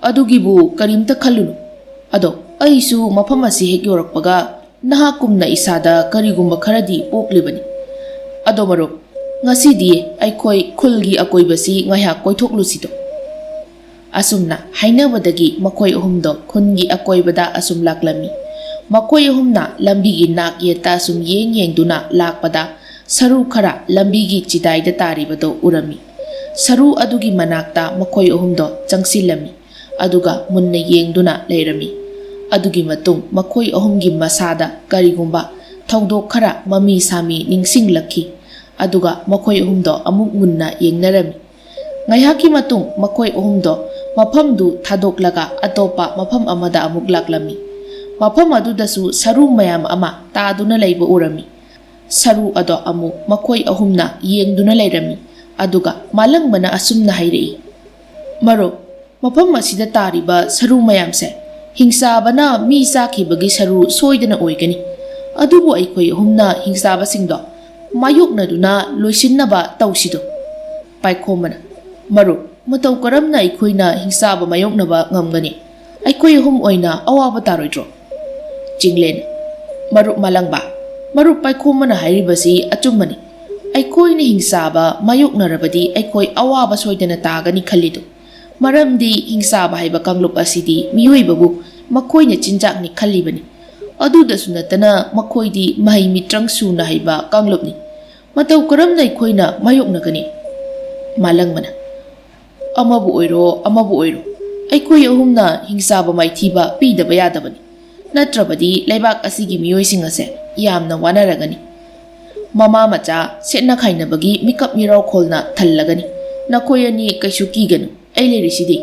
"ꯑꯗꯨꯒꯤꯕꯨ ꯀꯔꯤꯝꯇ ꯈꯜꯂꯨꯅꯨ꯫ ꯑꯗꯣ ꯑꯩꯁꯨ ꯃꯐꯝ ꯑꯁꯤ ꯍꯦꯛ ꯌꯧꯔꯛꯄꯒ ꯅꯍꯥꯛꯀꯨꯝꯅ ꯏꯁꯥꯗ ꯀꯔꯤꯒꯨꯝꯕ ꯈꯔꯗꯤ ꯄꯣꯛꯂꯤꯕꯅꯤ꯫ ꯑꯗꯣ ꯃꯔꯨꯞ, ꯉꯁꯤꯗꯤ ꯑꯩꯈꯣꯏ ꯈꯨꯜꯒꯤ ꯑꯀꯣꯏꯕꯁꯤ ꯉꯥꯏꯍꯥꯛ ꯀꯣꯏꯊꯣꯛꯂꯨꯁꯤꯗꯣ꯫" ꯑꯁꯨꯝꯅ ꯍꯥꯏꯅꯕꯗꯒꯤ ꯃꯈꯣꯏ ꯑꯍꯨꯝꯗꯣ ꯈꯨꯟꯒꯤ ꯑꯀꯣꯏꯕꯗ ꯑꯁꯨꯝ ꯂꯥꯛꯂꯝꯃꯤ꯫ ꯃꯈꯣꯏ ꯑꯍꯨꯝꯅ ꯂꯝꯕꯤꯒꯤ ꯅꯥꯛ ꯌꯦꯠꯇ ꯑꯁꯨꯝ ꯌꯦꯡ ꯌꯦꯡꯗꯨꯅ ꯂꯥꯛꯄꯗ, ꯁꯔꯨ ꯈꯔ ꯂꯝꯕꯤꯒꯤ ꯆꯤꯗꯥꯏꯗ ꯇꯥꯔꯤꯕꯗꯣ ꯎꯔꯝꯃꯤ꯫ ꯁꯔꯨ ꯑꯗꯨꯒꯤ ꯃꯅꯥꯛꯇ ꯃꯈꯣꯏ ꯑꯍꯨꯝꯗꯣ ꯆꯪꯁꯤꯜꯂꯝꯃꯤ, ꯑꯗꯨꯒ ꯃꯨꯟꯅ ꯌꯦꯡꯗꯨꯅ ꯂꯩꯔꯝꯃꯤ꯫ ꯑꯗꯨꯒꯤ ꯃꯇꯨꯡ ꯃꯈꯣꯏ ꯑꯍꯨꯝꯒꯤ ꯃꯁꯥꯗ ꯀꯔꯤꯒꯨꯝꯕ ꯊꯧꯗꯣꯛ ꯈꯔ ꯃꯃꯤ ꯁꯥꯃꯤ ꯅꯤꯡꯁꯤꯡꯂꯛꯈꯤ꯫ ꯑꯗꯨꯒ ꯃꯈꯣꯏ ꯑꯍꯨꯝꯗꯣ ꯑꯃꯨꯛ ꯃꯨꯟꯅ ꯌꯦꯡꯅꯔꯝꯃꯤ꯫ ꯉꯥꯏꯍꯥꯛꯀꯤ ꯃꯇꯨꯡ ꯃꯈꯣꯏ ꯑꯍꯨꯝꯗꯣ ꯃꯐꯝꯗꯨ ꯊꯥꯗꯣꯛꯂꯒ ꯑꯇꯣꯞꯄ ꯃꯐꯝ ꯑꯃꯗ ꯑꯃꯨꯛ ꯂꯥꯛꯂꯝꯃꯤ꯫ ꯃꯐꯝ ꯑꯗꯨꯗꯁꯨ ꯁꯔꯨ ꯃꯌꯥꯝ ꯑꯃ ꯇꯥꯗꯨꯅ ꯂꯩꯕ ꯎꯔꯝꯃꯤ꯫ ꯁꯔꯨ ꯑꯗꯣ ꯑꯃꯨꯛ ꯃꯈꯣꯏ ꯑꯍꯨꯝꯅ ꯌꯦꯡꯗꯨꯅ ꯂꯩꯔꯝꯃꯤ꯫ ꯑꯗꯨꯒ ꯃꯥꯂꯪꯕꯅ ꯑꯁꯨꯝꯅ ꯍꯥꯏꯔꯛꯏ, "ꯃꯔꯨꯞ, ꯃꯐꯝ ꯑꯁꯤꯗ ꯇꯥꯔꯤꯕ ꯁꯔꯨ ꯃꯌꯥꯝꯁꯦ ꯍꯤꯡꯆꯥꯕꯅ ꯃꯤ ꯆꯥꯈꯤꯕꯒꯤ ꯁꯔꯨ ꯁꯣꯏꯗꯅ ꯑꯣꯏꯒꯅꯤ꯫ ꯑꯗꯨꯕꯨ ꯑꯩꯈꯣꯏ ꯑꯍꯨꯝꯅ ꯍꯤꯡꯆꯥꯕꯁꯤꯡꯗꯣ ꯃꯥꯌꯣꯛꯅꯗꯨꯅ ꯂꯣꯏꯁꯤꯟꯅꯕ ꯇꯧꯁꯤꯗꯣ꯫" ꯄꯥꯏꯈꯣꯝꯕꯅ, "ꯃꯔꯨꯞ, ꯃꯇꯧ ꯀꯔꯝꯅ ꯑꯩꯈꯣꯏꯅ ꯍꯤꯡꯆꯥꯕ ꯃꯥꯌꯣꯛꯅꯕ ꯉꯝꯒꯅꯤ? ꯑꯩꯈꯣꯏ ꯑꯍꯨꯝ ꯑꯣꯏꯅ ꯑꯋꯥꯕ ꯇꯥꯔꯣꯏꯗ꯭ꯔꯣ?" ꯆꯤꯡꯂꯦꯟ, "ꯃꯔꯨꯞ ꯃꯥꯂꯪꯕ, ꯃꯔꯨꯞ ꯄꯥꯏꯈꯣꯝꯕꯅ ꯍꯥꯏꯔꯤꯕꯁꯤ ꯑꯆꯨꯝꯕꯅꯤ꯫ ꯑꯩꯈꯣꯏꯅ ꯍꯤꯡꯆꯥꯕ ꯃꯥꯌꯣꯛꯅꯔꯕꯗꯤ ꯑꯩꯈꯣꯏ ꯑꯋꯥꯕ ꯁꯣꯏꯗꯅ ꯇꯥꯒꯅꯤ ꯈꯜꯂꯤꯗꯨ꯫ ꯃꯔꯝꯗꯤ ꯍꯤꯡꯆꯥꯕ ꯍꯥꯏꯕ ꯀꯥꯡꯂꯨꯞ ꯑꯁꯤꯗꯤ ꯃꯤꯑꯣꯏꯕꯕꯨ ꯃꯈꯣꯏꯅ ꯆꯤꯟꯖꯥꯛꯅꯤ ꯈꯜꯂꯤꯕꯅꯤ꯫ ꯑꯗꯨꯗꯁꯨ ꯅꯠꯇꯅ ꯃꯈꯣꯏꯗꯤ ꯃꯍꯩ ꯃꯤꯇ꯭ꯔꯪ ꯁꯨꯅ ꯍꯩꯕ ꯀꯥꯡꯂꯨꯞꯅꯤ꯫ ꯃꯇꯧ ꯀꯔꯝꯅ ꯑꯩꯈꯣꯏꯅ ꯃꯥꯌꯣꯛꯅꯒꯅꯤ?" ꯃꯥꯂꯪꯕꯅ, "ꯑꯃꯕꯨ ꯑꯣꯏꯔꯣ, ꯑꯃꯕꯨ ꯑꯣꯏꯔꯣ, ꯑꯩꯈꯣꯏ ꯑꯍꯨꯝꯅ ꯍꯤꯡꯆꯥꯕ ꯃꯥꯏꯊꯤꯕ ꯄꯤꯗꯕ ꯌꯥꯗꯕꯅꯤ꯫ ꯅꯠꯇ꯭ꯔꯕꯗꯤ ꯂꯩꯕꯥꯛ ꯑꯁꯤꯒꯤ ꯃꯤꯑꯣꯏꯁꯤꯡ ꯑꯁꯦ ꯌꯥꯝꯅ ꯋꯥꯅꯔꯒꯅꯤ꯫ ꯃꯃꯥ ꯃꯆꯥ ꯁꯦꯠꯅ ꯈꯥꯏꯅꯕꯒꯤ ꯃꯤꯀꯞ ꯃꯤꯔꯥꯎꯈꯣꯜꯅ ꯊꯜꯂꯒꯅꯤ꯫ ꯅꯈꯣꯏ ꯑꯅꯤ ꯀꯩꯁꯨ ꯀꯤꯒꯅꯨ, ꯑꯩ ꯂꯩꯔꯤꯁꯤꯗꯤ꯫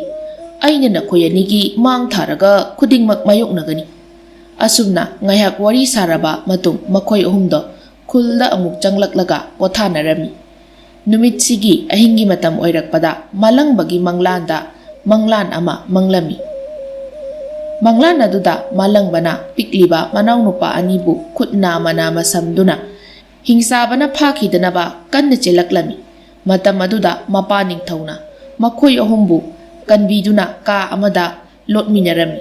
ꯑꯩꯅ ꯅꯈꯣꯏ ꯑꯅꯤꯒꯤ ꯃꯥꯡ ꯊꯥꯔꯒ ꯈꯨꯗꯤꯡꯃꯛ ꯃꯥꯌꯣꯛꯅꯒꯅꯤ꯫ ꯑꯁꯨꯝꯅ ꯉꯥꯏꯍꯥꯛ ꯋꯥꯔꯤ ꯁꯥꯔꯕ ꯃꯇꯨꯡ ꯃꯈꯣꯏ ꯑꯍꯨꯝꯗꯣ ꯈꯨꯜꯗ ꯑꯃꯨꯛ ꯆꯪꯂꯛꯂꯒ ꯄꯣꯊꯥꯅꯔꯝꯃꯤ꯫ ꯅꯨꯃꯤꯠꯁꯤꯒꯤ ꯑꯍꯤꯡꯒꯤ ꯃꯇꯝ ꯑꯣꯏꯔꯛꯄꯗ ꯃꯥꯂꯪꯕꯒꯤ ꯃꯪꯂꯥꯟꯗ ꯃꯪꯂꯥꯟ ꯑꯃ ꯃꯪꯂꯝꯃꯤ꯫ ꯃꯪꯂꯥꯟ ꯑꯗꯨꯗ ꯃꯥꯂꯪꯕꯅ ꯄꯤꯛꯂꯤꯕ ꯃꯅꯥꯎꯅꯨꯄꯥ ꯑꯅꯤꯕꯨ ꯈꯨꯠ ꯅꯥꯝꯃ ꯅꯥꯝꯃ ꯁꯝꯗꯨꯅ ꯍꯤꯡꯆꯥꯕꯅ ꯐꯥꯈꯤꯗꯅꯕ ꯀꯟꯅ ꯆꯦꯜꯂꯛꯂꯝꯃꯤ꯫ ꯃꯇꯝ ꯑꯗꯨꯗ ꯃꯄꯥ ꯅꯤꯡꯊꯧꯅ ꯃꯈꯣꯏ ꯑꯍꯨꯝꯕꯨ ꯀꯟꯕꯤꯗꯨꯅ ꯀꯥ ꯑꯃꯗ ꯂꯣꯠꯃꯤꯟꯅꯔꯝꯃꯤ꯫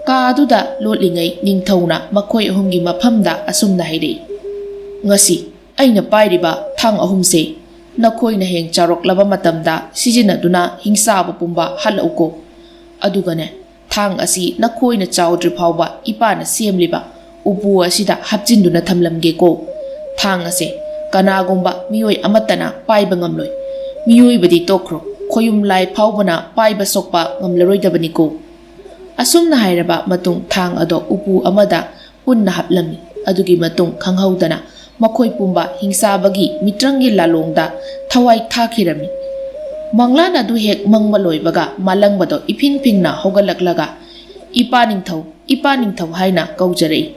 ꯀꯥ ꯑꯗꯨꯗ ꯂꯣꯠꯂꯤꯉꯩ ꯅꯤꯡꯊꯧꯅ ꯃꯈꯣꯏ ꯑꯍꯨꯝꯒꯤ ꯃꯐꯝꯗ ꯑꯁꯨꯝꯅ ꯍꯥꯏꯔꯛꯏ, "ꯉꯁꯤ ꯑꯩꯅ ꯄꯥꯏꯔꯤꯕ ꯊꯥꯡ ꯑꯍꯨꯝꯁꯦ ꯅꯈꯣꯏꯅ ꯍꯌꯦꯡ ꯆꯥꯎꯔꯛꯂꯕ ꯃꯇꯝꯗ ꯁꯤꯖꯤꯟꯅꯗꯨꯅ ꯍꯤꯡꯆꯥꯕ ꯄꯨꯝꯕ ꯍꯥꯠꯂꯛꯎꯀꯣ꯫ ꯑꯗꯨꯒꯅꯦ, ꯊꯥꯡ ꯑꯁꯤ ꯅꯈꯣꯏꯅ ꯆꯥꯎꯗ꯭ꯔꯤ ꯐꯥꯎꯕ ꯏꯄꯥꯅ ꯁꯦꯝꯂꯤꯕ ꯎꯄꯨ ꯑꯁꯤꯗ ꯍꯥꯞꯆꯤꯟꯗꯨꯅ ꯊꯝꯂꯝꯒꯦꯀꯣ꯫ ꯊꯥꯡ ꯑꯁꯦ ꯀꯅꯥꯒꯨꯝꯕ ꯃꯤꯑꯣꯏ ꯑꯃꯠꯇꯅ ꯄꯥꯏꯕ ꯉꯝꯂꯣꯏ꯫ ꯃꯤꯑꯣꯏꯕꯗꯤ ꯇꯣꯛꯈ꯭ꯔꯣ, ꯈꯣꯌꯨꯝ ꯂꯥꯏ ꯐꯥꯎꯕꯅ ꯄꯥꯏꯕ ꯁꯣꯛꯄ ꯉꯝꯂꯔꯣꯏꯗꯕꯅꯤꯀꯣ"꯫ ꯑꯁꯨꯝꯅ ꯍꯥꯏꯔꯕ ꯃꯇꯨꯡ ꯊꯥꯡ ꯑꯗꯣ ꯎꯄꯨ ꯑꯃꯗ ꯄꯨꯟꯅ ꯍꯥꯞꯂꯝꯃꯤ꯫ ꯑꯗꯨꯒꯤ ꯃꯇꯨꯡ ꯈꯪꯍꯧꯗꯅ ꯃꯈꯣꯏ ꯄꯨꯝꯕ ꯍꯤꯡꯆꯥꯕꯒꯤ ꯃꯤꯇ꯭ꯔꯪꯒꯤ ꯂꯥꯂꯣꯡꯗ ꯊꯋꯥꯏ ꯊꯥꯈꯤꯔꯝꯃꯤ꯫ ꯃꯪꯂꯥꯟ ꯑꯗꯨ ꯍꯦꯛ ꯃꯪꯕ ꯂꯣꯏꯕꯒ ꯃꯥꯂꯪꯕꯗꯣ ꯏꯐꯤꯡ ꯐꯤꯡꯅ ꯍꯧꯒꯠꯂꯛꯂꯒ, "ꯏꯄꯥ ꯅꯤꯡꯊꯧ, ꯏꯄꯥ ꯅꯤꯡꯊꯧ" ꯍꯥꯏꯅ ꯀꯧꯖꯔꯛꯏ꯫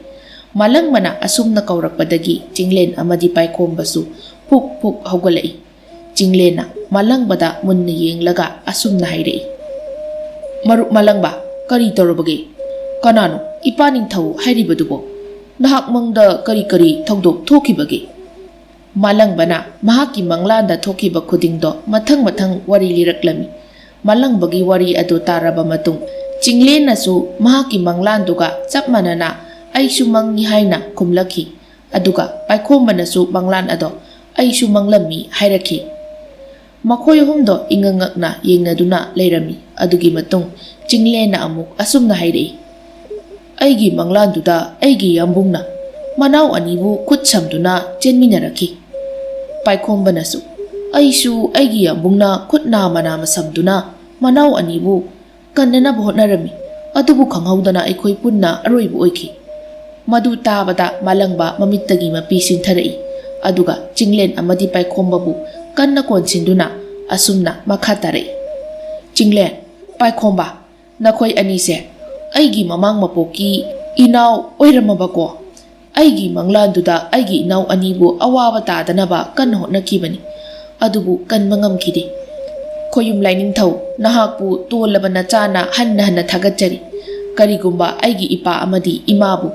ꯃꯥꯂꯪꯕꯅ ꯑꯁꯨꯝꯅ ꯀꯧꯔꯛꯄꯗꯒꯤ ꯆꯤꯡꯂꯦꯟ ꯑꯃꯗꯤ ꯄꯥꯏꯈꯣꯝꯕꯁꯨ ꯐꯨꯛ ꯐꯨꯛ ꯍꯧꯒꯠꯂꯛꯏ꯫ ꯆꯤꯡꯂꯦꯟꯅ ꯃꯥꯂꯪꯕꯗ ꯃꯨꯟꯅ ꯌꯦꯡꯂꯒ ꯑꯁꯨꯝꯅ ꯍꯥꯏꯔꯛꯏ, "ꯃꯔꯨꯞ ꯃꯥꯂꯪꯕ, ꯀꯔꯤ ꯇꯧꯔꯕꯒꯦ? ꯀꯅꯥꯅꯣ ꯏꯄꯥ ꯅꯤꯡꯊꯧ ꯍꯥꯏꯔꯤꯕꯗꯨꯕꯣ? ꯅꯍꯥꯛ ꯃꯪꯗ ꯀꯔꯤ ꯀꯔꯤ ꯊꯧꯗꯣꯛ ꯊꯣꯛꯈꯤꯕꯒꯦ?" ꯃꯥꯂꯪꯕꯅ ꯃꯍꯥꯛꯀꯤ ꯃꯪꯂꯥꯟꯗ ꯊꯣꯛꯈꯤꯕ ꯈꯨꯗꯤꯡꯗꯣ ꯃꯊꯪ ꯃꯊꯪ ꯋꯥꯔꯤ ꯂꯤꯔꯛꯂꯝꯃꯤ꯫ ꯃꯥꯂꯪꯕꯒꯤ ꯋꯥꯔꯤ ꯑꯗꯨ ꯇꯥꯔꯕ ꯃꯇꯨꯡ ꯆꯤꯡꯂꯦꯟꯅꯁꯨ ꯃꯍꯥꯛꯀꯤ ꯃꯪꯂꯥꯟꯗꯨꯒ ꯆꯞ ꯃꯥꯟꯅꯅ "ꯑꯩꯁꯨ ꯃꯪꯉꯤ" ꯍꯥꯏꯅ ꯈꯨꯝꯂꯛꯈꯤ꯫ ꯑꯗꯨꯒ ꯄꯥꯏꯈꯣꯝꯕꯅꯁꯨ ꯃꯪꯂꯥꯟ ꯑꯗꯣ "ꯑꯩꯁꯨ ꯃꯪꯂꯝꯃꯤ" ꯍꯥꯏꯔꯛꯈꯤ꯫ ꯃꯈꯣꯏ ꯑꯍꯨꯝꯗꯣ ꯏꯉꯛ ꯉꯛꯅ ꯌꯦꯡꯅꯗꯨꯅ ꯂꯩꯔꯝꯃꯤ꯫ ꯑꯗꯨꯒꯤ ꯃꯇꯨꯡ ꯆꯤꯡꯂꯦꯟꯅ ꯑꯃꯨꯛ ꯑꯁꯨꯝꯅ ꯍꯥꯏꯔꯛꯏ, "ꯑꯩꯒꯤ ꯃꯪꯂꯥꯟꯗꯨꯗ ꯑꯩꯒꯤ ꯌꯥꯝꯕꯨꯡꯅ ꯃꯅꯥꯎ ꯑꯅꯤꯕꯨ ꯈꯨꯠ ꯁꯝꯗꯨꯅ ꯆꯦꯟꯃꯤꯟꯅꯔꯛꯈꯤ"꯫ ꯄꯥꯏꯈꯣꯝꯕꯅꯁꯨ, "ꯑꯩꯁꯨ ꯑꯩꯒꯤ ꯌꯥꯝꯕꯨꯡꯅ ꯈꯨꯠ ꯅꯥꯝꯃ ꯅꯥꯝꯃ ꯁꯝꯗꯨꯅ ꯃꯅꯥꯎ ꯑꯅꯤꯕꯨ ꯀꯟꯅꯅꯕ ꯍꯣꯠꯅꯔꯝꯃꯤ꯫ ꯑꯗꯨꯕꯨ ꯈꯪꯍꯧꯗꯅ ꯑꯩꯈꯣꯏ ꯄꯨꯟꯅ ꯑꯔꯣꯏꯕ ꯑꯣꯏꯈꯤ"꯫ ꯃꯗꯨ ꯇꯥꯕꯗ ꯃꯥꯂꯪꯕ ꯃꯃꯤꯠꯇꯒꯤ ꯃꯄꯤ ꯆꯤꯡꯊꯔꯛꯏ꯫ ꯑꯗꯨꯒ ꯆꯤꯡꯂꯦꯟ ꯑꯃꯗꯤ ꯄꯥꯏꯈꯣꯝꯕꯕꯨ ꯀꯟꯅ ꯀꯣꯟꯁꯤꯟꯗꯨꯅ ꯑꯁꯨꯝꯅ ꯃꯈꯥ ꯇꯥꯔꯛꯏ, ꯆꯤꯡꯂꯦꯟ, ꯄꯥꯏꯈꯣꯝꯕ, ꯅꯈꯣꯏ ꯑꯅꯤꯁꯦ ꯑꯩꯒꯤ ꯃꯃꯥꯡ ꯃꯄꯣꯛꯀꯤ ꯏꯅꯥꯎ ꯑꯣꯏꯔꯝꯃꯕꯀꯣ? ꯑꯩꯒꯤ ꯃꯪꯂꯥꯟꯗꯨꯗ ꯑꯩꯒꯤ ꯏꯅꯥꯎ ꯑꯅꯤꯕꯨ ꯑꯋꯥꯕ ꯇꯥꯗꯅꯕ ꯀꯟꯅ ꯍꯣꯠꯅꯈꯤꯕꯅꯤ꯫ ꯑꯗꯨꯕꯨ ꯀꯟꯕ ꯉꯝꯈꯤꯗꯦ꯫ ꯈꯣꯌꯨꯝ ꯂꯥꯏꯅꯤꯡꯊꯧ, ꯅꯍꯥꯛꯄꯨ ꯇꯣꯜꯂꯕ ꯅꯆꯥꯅ ꯍꯟꯅ ꯍꯟꯅ ꯊꯥꯒꯠꯆꯔꯤ꯫ ꯀꯔꯤꯒꯨꯝꯕ ꯑꯩꯒꯤ ꯏꯄꯥ ꯑꯃꯗꯤ ꯏꯃꯥꯕꯨ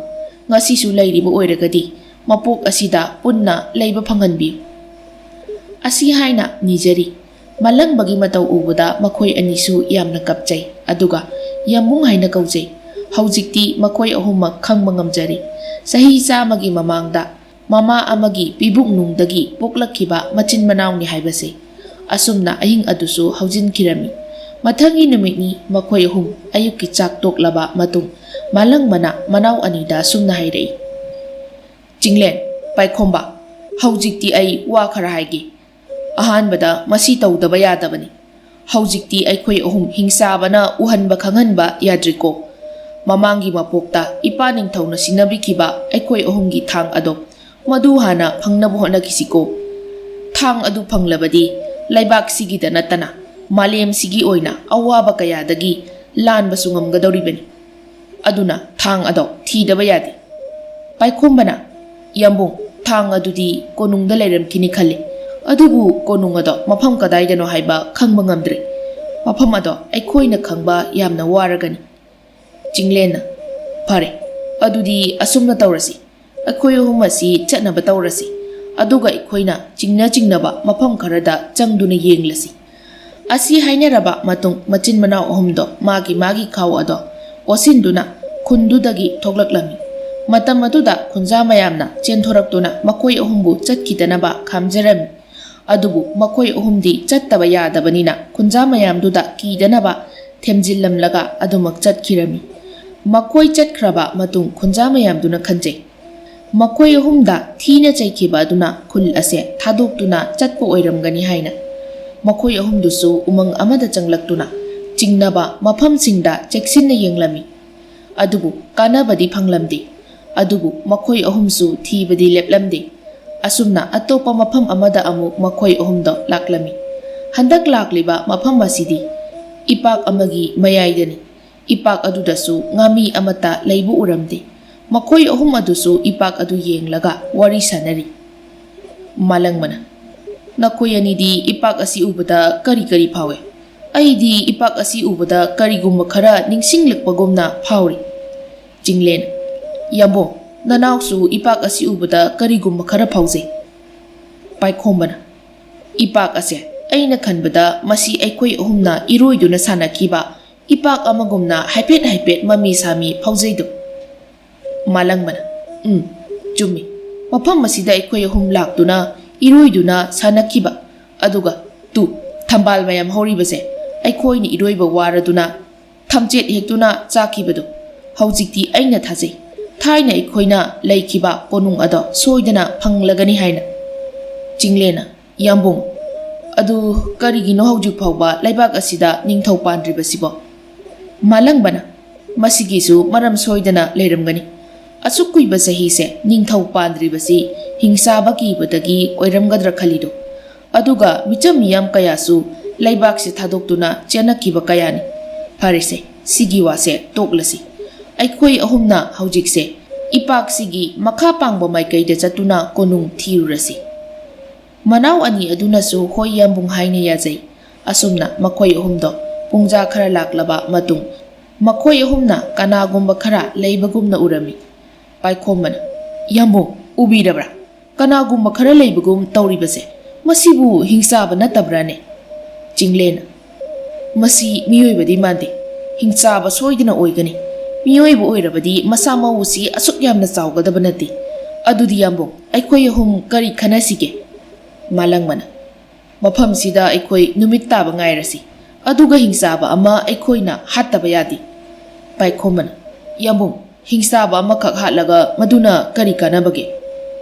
ꯉꯁꯤꯁꯨ ꯂꯩꯔꯤꯕ ꯑꯣꯏꯔꯒꯗꯤ, ꯃꯄꯣꯛ ꯑꯁꯤꯗ ꯄꯨꯟꯅ ꯂꯩꯕ ꯐꯪꯍꯟꯕꯤꯌꯨ꯫ ꯑꯁꯤ ꯍꯥꯏꯅ ꯅꯤꯖꯔꯤ꯫ ꯃꯂꯪꯕꯒꯤ ꯃꯇꯧ ꯎꯕꯗ ꯃꯈꯣꯏ ꯑꯅꯤꯁꯨ ꯌꯥꯝꯅ ꯀꯞꯆꯩ, ꯑꯗꯨꯒ ꯌꯥꯝꯕꯨꯡ ꯍꯥꯏꯅ ꯀꯧꯖꯩ꯫ ꯍꯧꯖꯤꯛꯇꯤ ꯃꯈꯣꯏ ꯑꯍꯨꯝꯃꯛ ꯈꯪꯕ ꯉꯝꯖꯔꯦ꯫ ꯆꯍꯤ ꯆꯥꯝꯃꯒꯤ ꯃꯃꯥꯡꯗ ꯃꯃꯥ ꯑꯃꯒꯤ ꯄꯤꯕꯨꯛꯅꯨꯡꯗꯒꯤ ꯄꯣꯛꯂꯛꯈꯤꯕ ꯃꯆꯤꯟ ꯃꯅꯥꯎꯅꯤ ꯍꯥꯏꯕꯁꯦ꯫ ꯑꯁꯨꯝꯅ ꯑꯍꯤꯡ ꯑꯗꯨꯁꯨ ꯍꯧꯖꯤꯟꯈꯤꯔꯝꯃꯤ꯫ ꯃꯊꯪꯒꯤ ꯅꯨꯃꯤꯠꯅꯤ ꯃꯈꯣꯏ ꯑꯍꯨꯝ ꯑꯌꯨꯛꯀꯤ ꯆꯥꯛ ꯇꯣꯛꯂꯕ ꯃꯇꯨꯡ ꯃꯥꯂꯪꯕꯅ ꯃꯅꯥꯎ ꯑꯅꯤꯗ ꯑꯁꯨꯝꯅ ꯍꯥꯏꯔꯛꯏ, "ꯆꯤꯡꯂꯦꯟ, ꯄꯥꯏꯈꯣꯝꯕ, ꯍꯧꯖꯤꯛꯇꯤ ꯑꯩ ꯋꯥ ꯈꯔ ꯍꯥꯏꯒꯦ꯫ ꯑꯍꯥꯟꯕꯗ ꯃꯁꯤ ꯇꯧꯗꯕ ꯌꯥꯗꯕꯅꯤ꯫ ꯍꯧꯖꯤꯛꯇꯤ ꯑꯩꯈꯣꯏ ꯑꯍꯨꯝ ꯍꯤꯡꯆꯥꯕꯅ ꯎꯍꯟꯕ ꯈꯪꯍꯟꯕ ꯌꯥꯗ꯭ꯔꯤꯀꯣ꯫ ꯃꯃꯥꯡꯒꯤ ꯃꯄꯣꯛꯇ ꯏꯄꯥ ꯅꯤꯡꯊꯧꯅ ꯁꯤꯟꯅꯕꯤꯈꯤꯕ ꯑꯩꯈꯣꯏ ꯑꯍꯨꯝꯒꯤ ꯊꯥꯡ ꯑꯗꯣ, ꯃꯗꯨ ꯍꯥꯟꯅ ꯐꯪꯅꯕ ꯍꯣꯠꯅꯈꯤꯁꯤꯀꯣ꯫ ꯊꯥꯡ ꯑꯗꯨ ꯐꯪꯂꯕꯗꯤ ꯂꯩꯕꯥꯛꯁꯤꯒꯤꯗ ꯅꯠꯇꯅ ꯃꯥꯂꯦꯝꯁꯤꯒꯤ ꯑꯣꯏꯅ ꯑꯋꯥꯕ ꯀꯌꯥꯗꯒꯤ ꯂꯥꯟꯕꯁꯨ ꯉꯝꯒꯗꯧꯔꯤꯕꯅꯤ꯫ ꯑꯗꯨꯅ ꯊꯥꯡ ꯑꯗꯣ ꯊꯤꯗꯕ ꯌꯥꯗꯦ꯫" ꯄꯥꯏꯈꯣꯝꯕꯅ, "ꯌꯥꯝꯕꯨꯡ, ꯊꯥꯡ ꯑꯗꯨꯗꯤ ꯀꯣꯅꯨꯡꯗ ꯂꯩꯔꯝꯈꯤꯅꯤ ꯈꯜꯂꯤ꯫ ꯑꯗꯨꯕꯨ ꯀꯣꯅꯨꯡ ꯑꯗꯣ ꯃꯐꯝ ꯀꯗꯥꯏꯗꯅꯣ ꯍꯥꯏꯕ ꯈꯪꯕ ꯉꯝꯗ꯭ꯔꯦ꯫ ꯃꯐꯝ ꯑꯗꯣ ꯑꯩꯈꯣꯏꯅ ꯈꯪꯕ ꯌꯥꯝꯅ ꯋꯥꯔꯒꯅꯤ꯫" ꯆꯤꯡꯂꯦꯟꯅ, "ꯐꯔꯦ, ꯑꯗꯨꯗꯤ ꯑꯁꯨꯝꯅ ꯇꯧꯔꯁꯤ꯫ ꯑꯩꯈꯣꯏ ꯑꯍꯨꯝ ꯑꯁꯤ ꯆꯠꯅꯕ ꯇꯧꯔꯁꯤ꯫ ꯑꯗꯨꯒ ꯑꯩꯈꯣꯏꯅ ꯆꯤꯡꯅ ꯆꯤꯡꯅꯕ ꯃꯐꯝ ꯈꯔꯗ ꯆꯪꯗꯨꯅ ꯌꯦꯡꯂꯁꯤ꯫" ꯑꯁꯤ ꯍꯥꯏꯅꯔꯕ ꯃꯇꯨꯡ, ꯃꯆꯤꯟ ꯃꯅꯥꯎ ꯑꯍꯨꯝꯗꯣ ꯃꯥꯒꯤ ꯃꯥꯒꯤ ꯈꯥꯎ ꯑꯗꯣ ꯀꯣꯠꯁꯤꯟꯗꯨꯅ ꯈꯨꯟꯗꯨꯗꯒꯤ ꯊꯣꯛꯂꯛꯂꯝꯃꯤ꯫ ꯃꯇꯝ ꯑꯗꯨꯗ ꯈꯨꯟꯖꯥ ꯃꯌꯥꯝꯅ ꯆꯦꯟꯊꯣꯔꯛꯇꯨꯅ ꯃꯈꯣꯏ ꯑꯍꯨꯝꯕꯨ ꯆꯠꯈꯤꯗꯅꯕ ꯈꯥꯝꯖꯔꯝꯃꯤ꯫ ꯑꯗꯨꯕꯨ ꯃꯈꯣꯏ ꯑꯍꯨꯝꯗꯤ ꯆꯠꯇꯕ ꯌꯥꯗꯕꯅꯤꯅ, ꯈꯨꯟꯖꯥ ꯃꯌꯥꯝꯗꯨꯗ ꯀꯤꯗꯅꯕ ꯊꯦꯝꯖꯤꯜꯂꯝꯂꯒ ꯑꯗꯨꯃꯛ ꯆꯠꯈꯤꯔꯝꯃꯤ꯫ ꯃꯈꯣꯏ ꯆꯠꯈ꯭ꯔꯕ ꯃꯇꯨꯡ, ꯈꯨꯟꯖꯥ ꯃꯌꯥꯝꯗꯨꯅ ꯈꯟꯖꯩ, ꯃꯈꯣꯏ ꯑꯍꯨꯝꯗ ꯊꯤꯅ ꯆꯩꯈꯤꯕ ꯑꯗꯨꯅ ꯈꯨꯜ ꯑꯁꯦ ꯊꯥꯗꯣꯛꯇꯨꯅ ꯆꯠꯄ ꯑꯣꯏꯔꯝꯒꯅꯤ ꯍꯥꯏꯅ꯫ ꯃꯈꯣꯏ ꯑꯍꯨꯝꯗꯨꯁꯨ ꯎꯃꯪ ꯑꯃꯗ ꯆꯪꯂꯛꯇꯨꯅ ꯆꯤꯡꯅꯕ ꯃꯐꯝꯁꯤꯡꯗ ꯆꯦꯛꯁꯤꯟꯅ ꯌꯦꯡꯂꯝꯃꯤ꯫ ꯑꯗꯨꯕꯨ ꯀꯥꯟꯅꯕꯗꯤ ꯐꯪꯂꯝꯗꯦ꯫ ꯑꯗꯨꯕꯨ ꯃꯈꯣꯏ ꯑꯍꯨꯝꯁꯨ ꯊꯤꯕꯗꯤ ꯂꯦꯞꯂꯝꯗꯦ꯫ ꯑꯁꯨꯝꯅ ꯑꯇꯣꯞꯄ ꯃꯐꯝ ꯑꯃꯗ ꯑꯃꯨꯛ ꯃꯈꯣꯏ ꯑꯍꯨꯝꯗꯣ ꯂꯥꯛꯂꯝꯃꯤ꯫ ꯍꯟꯗꯛ ꯂꯥꯛꯂꯤꯕ ꯃꯐꯝ ꯑꯁꯤꯗꯤ ꯏꯄꯥꯛ ꯑꯃꯒꯤ ꯃꯌꯥꯏꯗꯅꯤ꯫ ꯏꯄꯥꯛ ꯑꯗꯨꯗꯁꯨ ꯉꯥꯃꯤ ꯑꯃꯠꯇ ꯂꯩꯕ ꯎꯔꯝꯗꯦ꯫ ꯃꯈꯣꯏ ꯑꯍꯨꯝ ꯑꯗꯨꯁꯨ ꯏꯄꯥꯛ ꯑꯗꯨ ꯌꯦꯡꯂꯒ ꯋꯥꯔꯤ ꯁꯥꯅꯔꯤ꯫ ꯃꯥꯂꯪꯕꯅ, "ꯅꯈꯣꯏ ꯑꯅꯤꯗꯤ ꯏꯄꯥꯛ ꯑꯁꯤ ꯎꯕꯗ ꯀꯔꯤ ꯀꯔꯤ ꯐꯥꯎꯏ?" "ꯑꯩꯗꯤ ꯏꯄꯥꯛ ꯑꯁꯤ ꯎꯕꯗ ꯀꯔꯤꯒꯨꯝꯕ ꯈꯔ ꯅꯤꯡꯁꯤꯡꯂꯛꯄꯒꯨꯝꯅ ꯐꯥꯎꯔꯤ꯫" ꯆꯤꯡꯂꯦꯟ, "ꯌꯥꯝꯕꯨꯡ, ꯅꯅꯥꯎꯁꯨ ꯏꯄꯥꯛ ꯑꯁꯤ ꯎꯕꯗ ꯀꯔꯤꯒꯨꯝꯕ ꯈꯔ ꯐꯥꯎꯖꯩ꯫" ꯄꯥꯏꯈꯣꯝꯕꯅ, "ꯏꯄꯥꯛ ꯑꯁꯦ, ꯑꯩꯅ ꯈꯟꯕꯗ ꯃꯁꯤ ꯑꯩꯈꯣꯏ ꯑꯍꯨꯝꯅ ꯏꯔꯣꯏꯗꯨꯅ ꯁꯥꯟꯅꯈꯤꯕ ꯏꯄꯥꯛ ꯑꯃꯒꯨꯝꯅ ꯍꯥꯏꯐꯦꯠ ꯍꯥꯏꯐꯦꯠ ꯃꯃꯤ ꯁꯥꯃꯤ ꯐꯥꯎꯖꯩꯗꯣ꯫" ꯃꯥꯂꯪꯕꯅ, "ꯎꯝ, ꯆꯨꯝꯃꯤ꯫ ꯃꯐꯝ ꯑꯁꯤꯗ ꯑꯩꯈꯣꯏ ꯑꯍꯨꯝ ꯂꯥꯛꯇꯨꯅ ꯏꯔꯣꯏꯗꯨꯅ ꯁꯥꯟꯅꯈꯤꯕ, ꯑꯗꯨꯒ ꯇꯨ, ꯊꯝꯕꯥꯜ ꯃꯌꯥꯝ ꯍꯧꯔꯤꯕꯁꯦ, ꯑꯩꯈꯣꯏꯅ ꯏꯔꯣꯏꯕ ꯋꯥꯔꯗꯨꯅ ꯊꯝꯆꯦꯠ ꯍꯦꯛꯇꯨꯅ ꯆꯥꯈꯤꯕꯗꯣ, ꯍꯧꯖꯤꯛꯇꯤ ꯑꯩꯅ ꯊꯥꯖꯩ, ꯊꯥꯏꯅ ꯑꯩꯈꯣꯏꯅ ꯂꯩꯈꯤꯕ ꯀꯣꯅꯨꯡ ꯑꯗꯣ ꯁꯣꯏꯗꯅ ꯐꯪꯂꯒꯅꯤ ꯍꯥꯏꯅ꯫" ꯆꯤꯡꯂꯦꯟꯅ, "ꯌꯥꯝꯕꯨꯡ, ꯑꯗꯨ ꯀꯔꯤꯒꯤꯅꯣ ꯍꯧꯖꯤꯛ ꯐꯥꯎꯕ ꯂꯩꯕꯥꯛ ꯑꯁꯤꯗ ꯅꯤꯡꯊꯧ ꯄꯥꯟꯗ꯭ꯔꯤꯕꯁꯤꯕꯣ?" ꯃꯥꯂꯪꯕꯅ, "ꯃꯁꯤꯒꯤꯁꯨ ꯃꯔꯝ ꯁꯣꯏꯗꯅ ꯂꯩꯔꯝꯒꯅꯤ꯫ ꯑꯁꯨꯛ ꯀꯨꯏꯕ ꯆꯍꯤꯁꯦ ꯅꯤꯡꯊꯧ ꯄꯥꯟꯗ꯭ꯔꯤꯕꯁꯤ ꯍꯤꯡꯆꯥꯕ ꯀꯤꯕꯗꯒꯤ ꯑꯣꯏꯔꯝꯒꯗ꯭ꯔꯥ ꯈꯜꯂꯤꯗꯣ꯫ ꯑꯗꯨꯒ ꯃꯤꯆꯝ ꯃꯤꯌꯥꯝ ꯀꯌꯥꯁꯨ ꯂꯩꯕꯥꯛꯁꯦ ꯊꯥꯗꯣꯛꯇꯨꯅ ꯆꯦꯟꯅꯈꯤꯕ ꯀꯌꯥꯅꯤ꯫ ꯐꯔꯦꯁꯦ, ꯁꯤꯒꯤ ꯋꯥꯁꯦ ꯇꯣꯛꯂꯁꯤ꯫ ꯑꯩꯈꯣꯏ ꯑꯍꯨꯝꯅ ꯍꯧꯖꯤꯛꯁꯦ ꯏꯄꯥꯛꯁꯤꯒꯤ ꯃꯈꯥ ꯄꯥꯡꯕ ꯃꯥꯏꯀꯩꯗ ꯆꯠꯇꯨꯅ ꯀꯣꯅꯨꯡ ꯊꯤꯔꯨꯔꯁꯤ꯫" ꯃꯅꯥꯎ ꯑꯅꯤ ꯑꯗꯨꯅꯁꯨ "ꯍꯣꯏ ꯌꯥꯝꯕꯨꯡ" ꯍꯥꯏꯅ ꯌꯥꯖꯩ꯫ ꯑꯁꯨꯝꯅ ꯃꯈꯣꯏ ꯑꯍꯨꯝꯗꯣ ꯄꯨꯡꯖꯥ ꯈꯔ ꯂꯥꯛꯂꯕ ꯃꯇꯨꯡ, ꯃꯈꯣꯏ ꯑꯍꯨꯝꯅ ꯀꯅꯥꯒꯨꯝꯕ ꯈꯔ ꯂꯩꯕꯒꯨꯝꯅ ꯎꯔꯝꯃꯤ꯫ ꯄꯥꯏꯈꯣꯝꯕꯅ, "ꯌꯥꯝꯕꯨꯡ, ꯎꯕꯤꯔꯕ꯭ꯔꯥ? ꯀꯅꯥꯒꯨꯝꯕ ꯈꯔ ꯂꯩꯕꯒꯨꯝ ꯇꯧꯔꯤꯕꯁꯦ, ꯃꯁꯤꯕꯨ ꯍꯤꯡꯆꯥꯕ ꯅꯠꯇꯕ꯭ꯔꯥꯅꯦ?" ꯆꯤꯡꯂꯦꯟꯅ, "ꯃꯁꯤ ꯃꯤꯑꯣꯏꯕꯗꯤ ꯃꯥꯟꯗꯦ, ꯍꯤꯡꯆꯥꯕ ꯁꯣꯏꯗꯅ ꯑꯣꯏꯒꯅꯤ꯫ ꯃꯤꯑꯣꯏꯕ ꯑꯣꯏꯔꯕꯗꯤ ꯃꯁꯥ ꯃꯎꯁꯤ ꯑꯁꯨꯛ ꯌꯥꯝꯅ ꯆꯥꯎꯒꯗꯕ ꯅꯠꯇꯦ꯫ ꯑꯗꯨꯗꯤ ꯌꯥꯝꯕꯨꯡ, ꯑꯩꯈꯣꯏ ꯑꯍꯨꯝ ꯀꯔꯤ ꯈꯟꯅꯁꯤꯒꯦ?" ꯃꯥꯂꯪꯕꯅ, "ꯃꯐꯝꯁꯤꯗ ꯑꯩꯈꯣꯏ ꯅꯨꯃꯤꯠ ꯇꯥꯕ ꯉꯥꯏꯔꯁꯤ, ꯑꯗꯨꯒ ꯍꯤꯡꯆꯥꯕ ꯑꯃ ꯑꯩꯈꯣꯏꯅ ꯍꯥꯠꯇꯕ ꯌꯥꯗꯦ꯫" ꯄꯥꯏꯈꯣꯝꯕꯅ, "ꯌꯥꯝꯕꯨꯡ, ꯍꯤꯡꯆꯥꯕ ꯑꯃꯈꯛ ꯍꯥꯠꯂꯒ ꯃꯗꯨꯅ ꯀꯔꯤ ꯀꯥꯟꯅꯕꯒꯦ?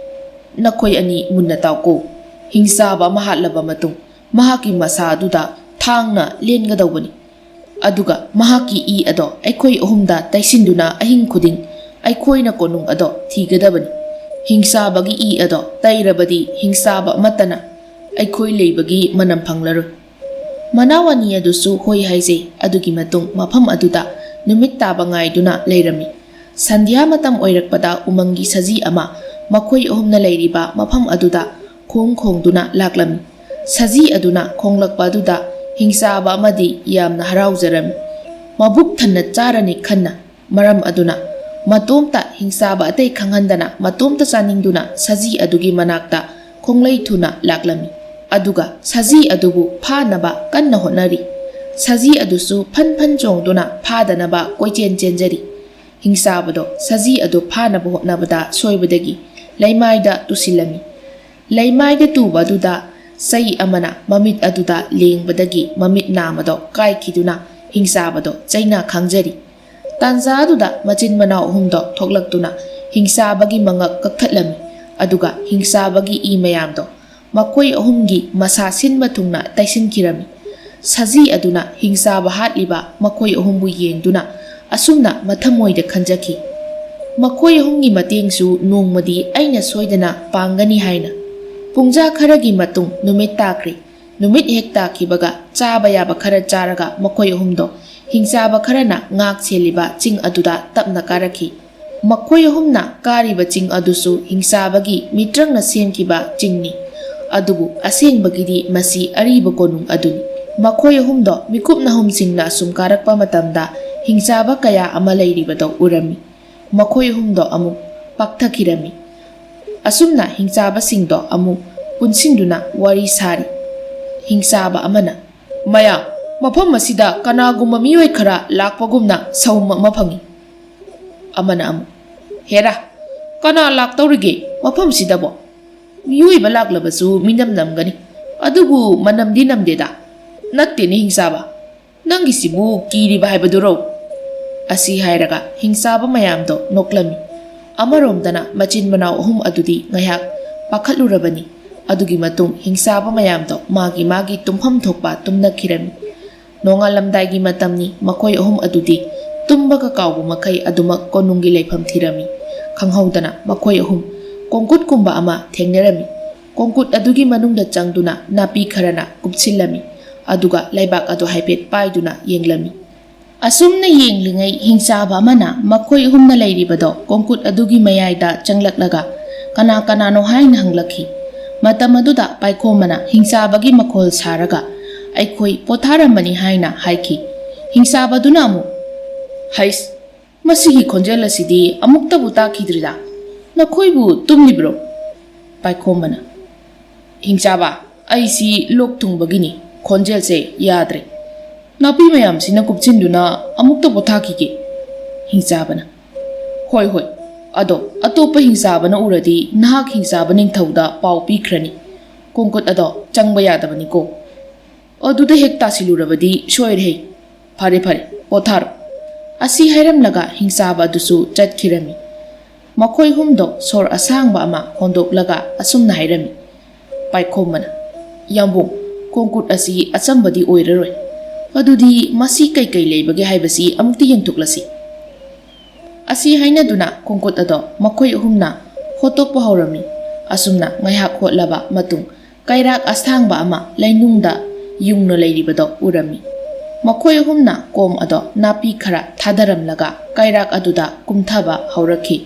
ꯅꯈꯣꯏ ꯑꯅꯤ ꯃꯨꯟꯅ ꯇꯥꯎꯀꯣ꯫ ꯍꯤꯡꯆꯥꯕ ꯑꯃ ꯍꯥꯠꯂꯕ ꯃꯇꯨꯡ, ꯃꯍꯥꯛꯀꯤ ꯃꯁꯥ ꯑꯗꯨꯗ ꯊꯥꯡꯅ ꯂꯦꯟꯒꯗꯧꯕꯅꯤ꯫ ꯑꯗꯨꯒ ꯃꯍꯥꯛꯀꯤ ꯏ ꯑꯗꯣ ꯑꯩꯈꯣꯏ ꯑꯍꯨꯝꯗ ꯇꯩꯁꯤꯟꯗꯨꯅ ꯑꯍꯤꯡ ꯈꯨꯗꯤꯡ ꯑꯩꯈꯣꯏꯅ ꯀꯣꯅꯨꯡ ꯑꯗꯣ ꯊꯤꯒꯗꯕꯅꯤ꯫ ꯍꯤꯡꯆꯥꯕꯒꯤ ꯏ ꯑꯗꯣ ꯇꯩꯔꯕꯗꯤ ꯍꯤꯡꯆꯥꯕ ꯑꯃꯠꯇꯅ ꯑꯩꯈꯣꯏ ꯂꯩꯕꯒꯤ ꯃꯅꯝ ꯐꯪꯂꯔꯣꯏ꯫" ꯃꯅꯥꯎ ꯑꯅꯤ ꯑꯗꯨꯁꯨ ꯍꯣꯏ ꯍꯥꯏꯖꯩ꯫ ꯑꯗꯨꯒꯤ ꯃꯇꯨꯡ ꯃꯐꯝ ꯑꯗꯨꯗ ꯅꯨꯃꯤꯠ ꯇꯥꯕ ꯉꯥꯏꯗꯨꯅ ꯂꯩꯔꯝꯃꯤ꯫ ꯁꯟꯙ꯭ꯌꯥ ꯃꯇꯝ ꯑꯣꯏꯔꯛꯄꯗ ꯎꯃꯪꯒꯤ ꯁꯖꯤ ꯑꯃ ꯃꯈꯣꯏ ꯑꯍꯨꯝꯅ ꯂꯩꯔꯤꯕ ꯃꯐꯝ ꯑꯗꯨꯗ ꯈꯣꯡ ꯈꯣꯡꯗꯨꯅ ꯂꯥꯛꯂꯝꯃꯤ꯫ ꯁꯖꯤ ꯑꯗꯨꯅ ꯈꯣꯡꯂꯛꯄ ꯑꯗꯨꯗ ꯍꯤꯡꯆꯥꯕ ꯑꯃꯗꯤ ꯌꯥꯝꯅ ꯍꯔꯥꯎꯖꯔꯝꯃꯤ꯫ ꯃꯕꯨꯛ ꯊꯟꯅ ꯆꯥꯔꯅꯤ ꯈꯟꯅ, ꯃꯔꯝ ꯑꯗꯨꯅ ꯃꯇꯣꯝꯇ ꯍꯤꯡꯆꯥꯕ ꯑꯇꯩ ꯈꯪꯍꯟꯗꯅ ꯃꯇꯣꯝꯇ ꯆꯥꯅꯤꯡꯗꯨꯅ ꯁꯖꯤ ꯑꯗꯨꯒꯤ ꯃꯅꯥꯛꯇ ꯈꯣꯡꯂꯩ ꯊꯨꯅ ꯂꯥꯛꯂꯝꯃꯤ꯫ ꯑꯗꯨꯒ ꯁꯖꯤ ꯑꯗꯨꯕꯨ ꯐꯥꯅꯕ ꯀꯟꯅ ꯍꯣꯠꯅꯔꯤ꯫ ꯁꯖꯤ ꯑꯗꯨꯁꯨ ꯐꯟ ꯐꯟ ꯆꯣꯡꯗꯨꯅ ꯐꯥꯗꯅꯕ ꯀꯣꯏꯆꯦꯟ ꯆꯦꯟꯖꯔꯤ꯫ ꯍꯤꯡꯆꯥꯕꯗꯣ ꯁꯖꯤ ꯑꯗꯨ ꯐꯥꯅꯕ ꯍꯣꯠꯅꯕꯗ ꯁꯣꯏꯕꯗꯒꯤ ꯂꯩꯃꯥꯏꯗ ꯇꯨꯁꯤꯜꯂꯝꯃꯤ꯫ ꯂꯩꯃꯥꯏꯗ ꯇꯨꯕ ꯑꯗꯨꯗ ꯆꯩ ꯑꯃꯅ ꯃꯃꯤꯠ ꯑꯗꯨꯗ ꯂꯦꯡꯕꯗꯒꯤ ꯃꯃꯤꯠ ꯅꯥꯝꯃꯗꯣ ꯀꯥꯏꯈꯤꯗꯨꯅ ꯍꯤꯡꯆꯥꯕꯗꯣ ꯆꯩꯅ ꯈꯥꯡꯖꯔꯤ꯫ ꯇꯥꯟꯖꯥ ꯑꯗꯨꯗ ꯃꯆꯤꯟ ꯃꯅꯥꯎ ꯑꯍꯨꯝꯗꯣ ꯊꯣꯛꯂꯛꯇꯨꯅ ꯍꯤꯡꯆꯥꯕꯒꯤ ꯃꯉꯛ ꯀꯛꯊꯠꯂꯝꯃꯤ꯫ ꯑꯗꯨꯒ ꯍꯤꯡꯆꯥꯕꯒꯤ ꯏ ꯃꯌꯥꯝꯗꯣ ꯃꯈꯣꯏ ꯑꯍꯨꯝꯒꯤ ꯃꯁꯥ ꯁꯤꯟꯕ ꯊꯨꯡꯅ ꯇꯩꯁꯤꯟꯈꯤꯔꯝꯃꯤ꯫ ꯁꯖꯤ ꯑꯗꯨꯅ ꯍꯤꯡꯆꯥꯕ ꯍꯥꯠꯂꯤꯕ ꯃꯈꯣꯏ ꯑꯍꯨꯝꯕꯨ ꯌꯦꯡꯗꯨꯅ ꯑꯁꯨꯝꯅ ꯃꯊꯃꯣꯏꯗ ꯈꯟꯖꯈꯤ, "ꯃꯈꯣꯏ ꯑꯍꯨꯝꯒꯤ ꯃꯇꯦꯡꯁꯨ ꯅꯣꯡꯃꯗꯤ ꯑꯩꯅ ꯁꯣꯏꯗꯅ ꯄꯥꯡꯒꯅꯤ" ꯍꯥꯏꯅ꯫ ꯄꯨꯡꯖꯥ ꯈꯔꯒꯤ ꯃꯇꯨꯡ ꯅꯨꯃꯤꯠ ꯇꯥꯈ꯭ꯔꯦ꯫ ꯅꯨꯃꯤꯠ ꯍꯦꯛ ꯇꯥꯈꯤꯕꯒ ꯆꯥꯕ ꯌꯥꯕ ꯈꯔ ꯆꯥꯔꯒ ꯃꯈꯣꯏ ꯑꯍꯨꯝꯗꯣ ꯍꯤꯡꯆꯥꯕ ꯈꯔꯅ ꯉꯥꯛ ꯁꯦꯜꯂꯤꯕ ꯆꯤꯡ ꯑꯗꯨꯗ ꯇꯞꯅ ꯀꯥꯔꯛꯈꯤ꯫ ꯃꯈꯣꯏ ꯑꯍꯨꯝꯅ ꯀꯥꯔꯤꯕ ꯆꯤꯡ ꯑꯗꯨꯁꯨ ꯍꯤꯡꯆꯥꯕꯒꯤ ꯃꯤꯇ꯭ꯔꯪꯅ ꯁꯦꯝꯈꯤꯕ ꯆꯤꯡꯅꯤ꯫ ꯑꯗꯨꯕꯨ ꯑꯁꯦꯡꯕꯒꯤꯗꯤ ꯃꯁꯤ ꯑꯔꯤꯕ ꯀꯣꯅꯨꯡ ꯑꯗꯨꯅꯤ꯫ ꯃꯈꯣꯏ ꯑꯍꯨꯝꯗꯣ ꯃꯤꯀꯨꯞ ꯅꯍꯨꯝꯁꯤꯡꯅ ꯑꯁꯨꯝ ꯀꯥꯔꯛꯄ ꯃꯇꯝꯗ ꯍꯤꯡꯆꯥꯕ ꯀꯌꯥ ꯑꯃ ꯂꯩꯔꯤꯕꯗꯣ ꯎꯔꯝꯃꯤ꯫ ꯃꯈꯣꯏ ꯑꯍꯨꯝꯗꯣ ꯑꯃꯨꯛ ꯄꯥꯛꯊꯈꯤꯔꯝꯃꯤ꯫ ꯑꯁꯨꯝꯅ ꯍꯤꯡꯆꯥꯕꯁꯤꯡꯗꯣ ꯑꯃꯨꯛ ꯄꯨꯟꯁꯤꯟꯗꯨꯅ ꯋꯥꯔꯤ ꯁꯥꯔꯤ꯫ ꯍꯤꯡꯆꯥꯕ ꯑꯃꯅ, "ꯃꯌꯥꯝ, ꯃꯐꯝ ꯑꯁꯤꯗ ꯀꯅꯥꯒꯨꯝꯕ ꯃꯤꯑꯣꯏ ꯈꯔ ꯂꯥꯛꯄꯒꯨꯝꯅ ꯁꯧꯝ ꯑꯃ ꯐꯪꯏ"꯫ ꯑꯃꯅ ꯑꯃꯨꯛ, "ꯍꯦꯔꯥ, ꯀꯅꯥ ꯂꯥꯛꯇꯧꯔꯤꯒꯦ ꯃꯐꯝꯁꯤꯗꯕꯣ? ꯃꯤꯑꯣꯏꯕ ꯂꯥꯛꯂꯕꯁꯨ ꯃꯤꯅꯝ ꯅꯝꯒꯅꯤ, ꯑꯗꯨꯕꯨ ꯃꯅꯝꯗꯤ ꯅꯝꯗꯦꯗ꯫ ꯅꯠꯇꯦꯅꯦ ꯍꯤꯡꯆꯥꯕ, ꯅꯪꯒꯤꯁꯤꯕꯨ ꯀꯤꯔꯤꯕ ꯍꯥꯏꯕꯗꯨꯔꯣ?" ꯑꯁꯤ ꯍꯥꯏꯔꯒ ꯍꯤꯡꯆꯥꯕ ꯃꯌꯥꯝꯗꯣ ꯅꯣꯛꯂꯝꯃꯤ꯫ ꯑꯃꯔꯣꯝꯗꯅ ꯃꯆꯤꯟ ꯃꯅꯥꯎ ꯑꯍꯨꯝ ꯑꯗꯨꯗꯤ ꯉꯥꯏꯍꯥꯛ ꯄꯥꯈꯠꯂꯨꯔꯕꯅꯤ꯫ ꯑꯗꯨꯒꯤ ꯃꯇꯨꯡ ꯍꯤꯡꯆꯥꯕ ꯃꯌꯥꯝꯗꯣ ꯃꯥꯒꯤ ꯃꯥꯒꯤ ꯇꯨꯝꯐꯝ ꯊꯣꯛꯄ ꯇꯨꯝꯅꯈꯤꯔꯝꯃꯤ꯫ ꯅꯣꯡꯉꯥꯜꯂꯝꯗꯥꯏꯒꯤ ꯃꯇꯝꯅꯤ꯫ ꯃꯈꯣꯏ ꯑꯍꯨꯝ ꯑꯗꯨꯗꯤ ꯇꯨꯝꯕꯒ ꯀꯥꯎꯕ ꯃꯈꯩ ꯑꯗꯨꯃꯛ ꯀꯣꯅꯨꯡꯒꯤ ꯂꯩꯐꯝ ꯊꯤꯔꯝꯃꯤ꯫ ꯈꯪꯍꯧꯗꯅ ꯃꯈꯣꯏ ꯑꯍꯨꯝ ꯀꯣꯡꯀꯨꯠꯀꯨꯝꯕ ꯑꯃ ꯊꯦꯡꯅꯔꯝꯃꯤ꯫ ꯀꯣꯡꯀꯨꯠ ꯑꯗꯨꯒꯤ ꯃꯅꯨꯡꯗ ꯆꯪꯗꯨꯅ ꯅꯥꯄꯤ ꯈꯔꯅ ꯀꯨꯞꯁꯤꯜꯂꯝꯃꯤ꯫ ꯑꯗꯨꯒ ꯂꯩꯕꯥꯛ ꯑꯗꯨ ꯍꯥꯏꯐꯦꯠ ꯄꯥꯏꯗꯨꯅ ꯌꯦꯡꯂꯝꯃꯤ꯫ ꯑꯁꯨꯝꯅ ꯌꯦꯡꯂꯤꯉꯩ ꯍꯤꯡꯆꯥꯕ ꯑꯃꯅ ꯃꯈꯣꯏ ꯑꯍꯨꯝꯅ ꯂꯩꯔꯤꯕꯗꯣ ꯀꯣꯡꯀꯨꯠ ꯑꯗꯨꯒꯤ ꯃꯌꯥꯏꯗ ꯆꯪꯂꯛꯂꯒ ꯀꯅꯥ ꯀꯅꯥꯅꯣ ꯍꯥꯏꯅ ꯍꯪꯂꯛꯈꯤ꯫ ꯃꯇꯝ ꯑꯗꯨꯗ ꯄꯥꯏꯈꯣꯝꯕꯅ ꯍꯤꯡꯆꯥꯕꯒꯤ ꯃꯈꯣꯜ ꯁꯥꯔꯒ "ꯑꯩꯈꯣꯏ ꯄꯣꯊꯥꯔꯝꯕꯅꯤ" ꯍꯥꯏꯅ ꯍꯥꯏꯈꯤ꯫ ꯍꯤꯡꯆꯥꯕꯗꯨꯅ ꯑꯃꯨꯛ, "ꯍꯩꯁ, ꯃꯁꯤꯒꯤ ꯈꯣꯟꯖꯦꯜ ꯑꯁꯤꯗꯤ ꯑꯃꯨꯛꯇꯕꯨ ꯇꯥꯈꯤꯗ꯭ꯔꯤꯗ꯫ ꯅꯈꯣꯏꯕꯨ ꯇꯨꯝꯂꯤꯕ꯭ꯔꯣ?" ꯄꯥꯏꯈꯣꯝꯕꯅ, "ꯍꯤꯡꯆꯥꯕ, ꯑꯩꯁꯤ ꯂꯣꯛ ꯊꯨꯡꯕꯒꯤꯅꯤ꯫ ꯈꯣꯟꯖꯦꯜꯁꯦ ꯌꯥꯗ꯭ꯔꯦ꯫ ꯅꯥꯄꯤ ꯃꯌꯥꯝꯁꯤꯅ ꯀꯨꯞꯁꯤꯟꯗꯨꯅ ꯑꯃꯨꯛꯇ ꯄꯣꯊꯥꯈꯤꯒꯦ꯫" ꯍꯤꯡꯆꯥꯕꯅ, "ꯍꯣꯏ, ꯍꯣꯏ꯫ ꯑꯗꯣ ꯑꯇꯣꯞꯄ ꯍꯤꯡꯆꯥꯕꯅ ꯎꯔꯗꯤ ꯅꯍꯥꯛ ꯍꯤꯡꯆꯥꯕ ꯅꯤꯡꯊꯧꯗ ꯄꯥꯎ ꯄꯤꯈ꯭ꯔꯅꯤ꯫ ꯀꯣꯡꯀꯨꯠ ꯑꯗꯣ ꯆꯪꯕ ꯌꯥꯗꯕꯅꯤꯀꯣ꯫ ꯑꯗꯨꯗ ꯍꯦꯛ ꯇꯥꯁꯤꯜꯂꯨꯔꯕꯗꯤ ꯁꯣꯏꯔꯦ꯫ ꯐꯔꯦ, ꯐꯔꯦ, ꯄꯣꯊꯥꯔꯣ꯫" ꯑꯁꯤ ꯍꯥꯏꯔꯝꯂꯒ ꯍꯤꯡꯆꯥꯕ ꯑꯗꯨꯁꯨ ꯆꯠꯈꯤꯔꯝꯃꯤ꯫ ꯃꯈꯣꯏ ꯍꯨꯝꯗꯣ ꯁꯣꯔ ꯑꯁꯥꯡꯕ ꯑꯃ ꯍꯣꯟꯗꯣꯛꯂꯒ ꯑꯁꯨꯝꯅ ꯍꯥꯏꯔꯝꯃꯤ꯫ ꯄꯥꯏꯈꯣꯝꯕꯅ, "ꯌꯥꯝꯕꯨꯡ, ꯀꯣꯡꯀꯨꯠ ꯑꯁꯤ ꯑꯆꯝꯕꯗꯤ ꯑꯣꯏꯔꯔꯣꯏ꯫ ꯑꯗꯨꯗꯤ ꯃꯁꯤ ꯀꯩꯀꯩ ꯂꯩꯕꯒꯦ ꯍꯥꯏꯕꯁꯤ ꯑꯃꯨꯛꯇ ꯌꯦꯡꯊꯣꯛꯂꯁꯤ꯫" ꯑꯁꯤ ꯍꯥꯏꯅꯗꯨꯅ ꯀꯣꯡꯀꯨꯠ ꯑꯗꯣ ꯃꯈꯣꯏ ꯑꯍꯨꯝꯅ ꯍꯣꯠꯇꯣꯛꯄ ꯍꯧꯔꯝꯃꯤ꯫ ꯑꯁꯨꯝꯅ ꯉꯥꯏꯍꯥꯛ ꯍꯣꯠꯂꯕ ꯃꯇꯨꯡ ꯀꯩꯔꯥꯛ ꯑꯁꯥꯡꯕ ꯑꯃ ꯂꯩꯅꯨꯡꯗ ꯌꯨꯡꯅ ꯂꯩꯔꯤꯕꯗꯣ ꯎꯔꯝꯃꯤ꯫ ꯃꯈꯣꯏ ꯑꯍꯨꯝꯅ ꯀꯣꯝ ꯑꯗꯣ ꯅꯥꯄꯤ ꯈꯔ ꯊꯥꯗꯔꯝꯂꯒ ꯀꯩꯔꯥꯛ ꯑꯗꯨꯗ ꯀꯨꯝꯊꯕ ꯍꯧꯔꯛꯈꯤ꯫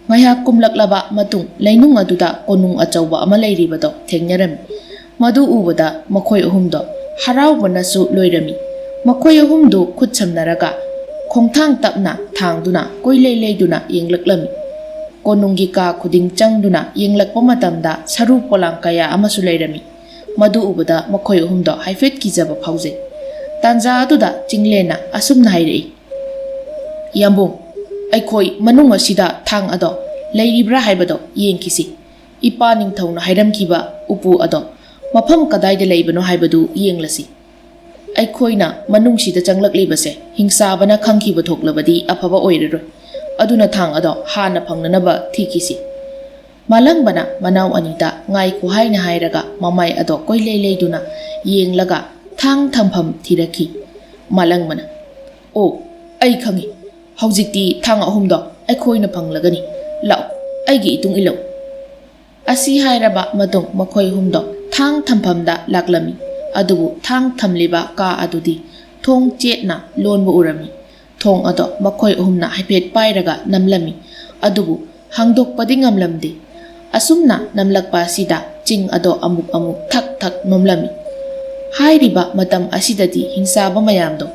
ꯉꯥꯏꯍꯥꯛ ꯀꯨꯝꯂꯛꯂꯕ ꯃꯇꯨꯡ ꯂꯩꯅꯨꯡ ꯑꯗꯨꯗ ꯀꯣꯅꯨꯡ ꯑꯆꯧꯕ ꯑꯃ ꯂꯩꯔꯤꯕꯗꯣ ꯊꯦꯡꯅꯔꯝꯃꯤ꯫ ꯃꯗꯨ ꯎꯕꯗ ꯃꯈꯣꯏ ꯑꯍꯨꯝꯗꯣ ꯍꯔꯥꯎꯕꯅꯁꯨ ꯂꯣꯏꯔꯝꯃꯤ꯫ ꯃꯈꯣꯏ ꯑꯍꯨꯝꯗꯨ ꯈꯨꯠ ꯁꯝꯅꯔꯒ ꯈꯣꯡꯊꯥꯡ ꯇꯞꯅ ꯊꯥꯡꯗꯨꯅ ꯀꯣꯏꯂꯩ ꯂꯩꯗꯨꯅ ꯌꯦꯡꯂꯛꯂꯝꯃꯤ꯫ ꯀꯣꯅꯨꯡꯒꯤ ꯀꯥ ꯈꯨꯗꯤꯡ ꯆꯪꯗꯨꯅ ꯌꯦꯡꯂꯛꯄ ꯃꯇꯝꯗ ꯁꯔꯨ ꯄꯣꯂꯥꯡ ꯀꯌꯥ ꯑꯃꯁꯨ ꯂꯩꯔꯝꯃꯤ꯫ ꯃꯗꯨ ꯎꯕꯗ ꯃꯈꯣꯏ ꯑꯍꯨꯝꯗꯣ ꯍꯥꯏꯐꯦꯠ ꯀꯤꯖꯕ ꯐꯥꯎꯖꯩ꯫ ꯇꯥꯟꯖꯥ ꯑꯗꯨꯗ ꯆꯤꯡꯂꯦꯟꯅ ꯑꯁꯨꯝꯅ ꯍꯥꯏꯔꯛꯏ, "ꯌꯥꯝꯕꯨꯡ, ꯑꯩꯈꯣꯏ ꯃꯅꯨꯡ ꯑꯁꯤꯗ ꯊꯥꯡ ꯑꯗꯣ ꯂꯩꯔꯤꯕ꯭ꯔꯥ ꯍꯥꯏꯕꯗꯣ ꯌꯦꯡꯈꯤꯁꯤ꯫ ꯏꯄꯥ ꯅꯤꯡꯊꯧꯅ ꯍꯥꯏꯔꯝꯈꯤꯕ ꯎꯄꯨ ꯑꯗꯣ ꯃꯐꯝ ꯀꯗꯥꯏꯗ ꯂꯩꯕꯅꯣ ꯍꯥꯏꯕꯗꯨ ꯌꯦꯡꯂꯁꯤ꯫ ꯑꯩꯈꯣꯏꯅ ꯃꯅꯨꯡꯁꯤꯗ ꯆꯪꯂꯛꯂꯤꯕꯁꯦ ꯍꯤꯡꯆꯥꯕꯅ ꯈꯪꯈꯤꯕ ꯊꯣꯛꯂꯕꯗꯤ ꯑꯐꯕ ꯑꯣꯏꯔꯔꯣꯏ꯫ ꯑꯗꯨꯅ ꯊꯥꯡ ꯑꯗꯣ ꯍꯥꯟꯅ ꯐꯪꯅꯅꯕ ꯊꯤꯈꯤꯁꯤ꯫" ꯃꯥꯂꯪꯕꯅ ꯃꯅꯥꯎ ꯑꯅꯤꯗ ꯉꯥꯏꯈꯣ ꯍꯥꯏꯅ ꯍꯥꯏꯔꯒ ꯃꯃꯥꯏ ꯑꯗꯣ ꯀꯣꯏꯂꯩ ꯂꯩꯗꯨꯅ ꯌꯦꯡꯂꯒ ꯊꯥꯡ ꯊꯝꯐꯝ ꯊꯤꯔꯛꯈꯤ꯫ ꯃꯥꯂꯪꯕꯅ, "ꯑꯣ, ꯑꯩ ꯈꯪꯏ꯫ ꯍꯧꯖꯤꯛꯇꯤ ꯊꯥꯡ ꯑꯍꯨꯝꯗꯣ ꯑꯩꯈꯣꯏꯅ ꯐꯪꯂꯒꯅꯤ꯫ ꯂꯥꯛꯎ, ꯑꯩꯒꯤ ꯏꯇꯨꯡ ꯏꯜꯂꯨ꯫" ꯑꯁꯤ ꯍꯥꯏꯔꯕ ꯃꯇꯨꯡ ꯃꯈꯣꯏ ꯑꯍꯨꯝꯗꯣ ꯊꯥꯡ ꯊꯝꯐꯝꯗ ꯂꯥꯛꯂꯝꯃꯤ꯫ ꯑꯗꯨꯕꯨ ꯊꯥꯡ ꯊꯝꯂꯤꯕ ꯀꯥ ꯑꯗꯨꯗꯤ ꯊꯣꯡ ꯆꯦꯠꯅ ꯂꯣꯟꯕ ꯎꯔꯝꯃꯤ꯫ ꯊꯣꯡ ꯑꯗꯣ ꯃꯈꯣꯏ ꯑꯍꯨꯝꯅ ꯍꯥꯏꯐꯦꯠ ꯄꯥꯏꯔꯒ ꯅꯝꯂꯝꯃꯤ, ꯑꯗꯨꯕꯨ ꯍꯥꯡꯗꯣꯛꯄꯗꯤ ꯉꯝꯂꯝꯗꯦ꯫ ꯑꯁꯨꯝꯅ ꯅꯝꯂꯛꯄ ꯑꯁꯤꯗ ꯆꯤꯡ ꯑꯗꯣ ꯑꯃꯨꯛ ꯑꯃꯨꯛ ꯊꯛ ꯊꯛ ꯅꯣꯝꯂꯝꯃꯤ꯫ ꯍꯥꯏꯔꯤꯕ ꯃꯇꯝ ꯑꯁꯤꯗꯗꯤ ꯍꯤꯡꯆꯥꯕ ꯃꯌꯥꯝꯗꯣ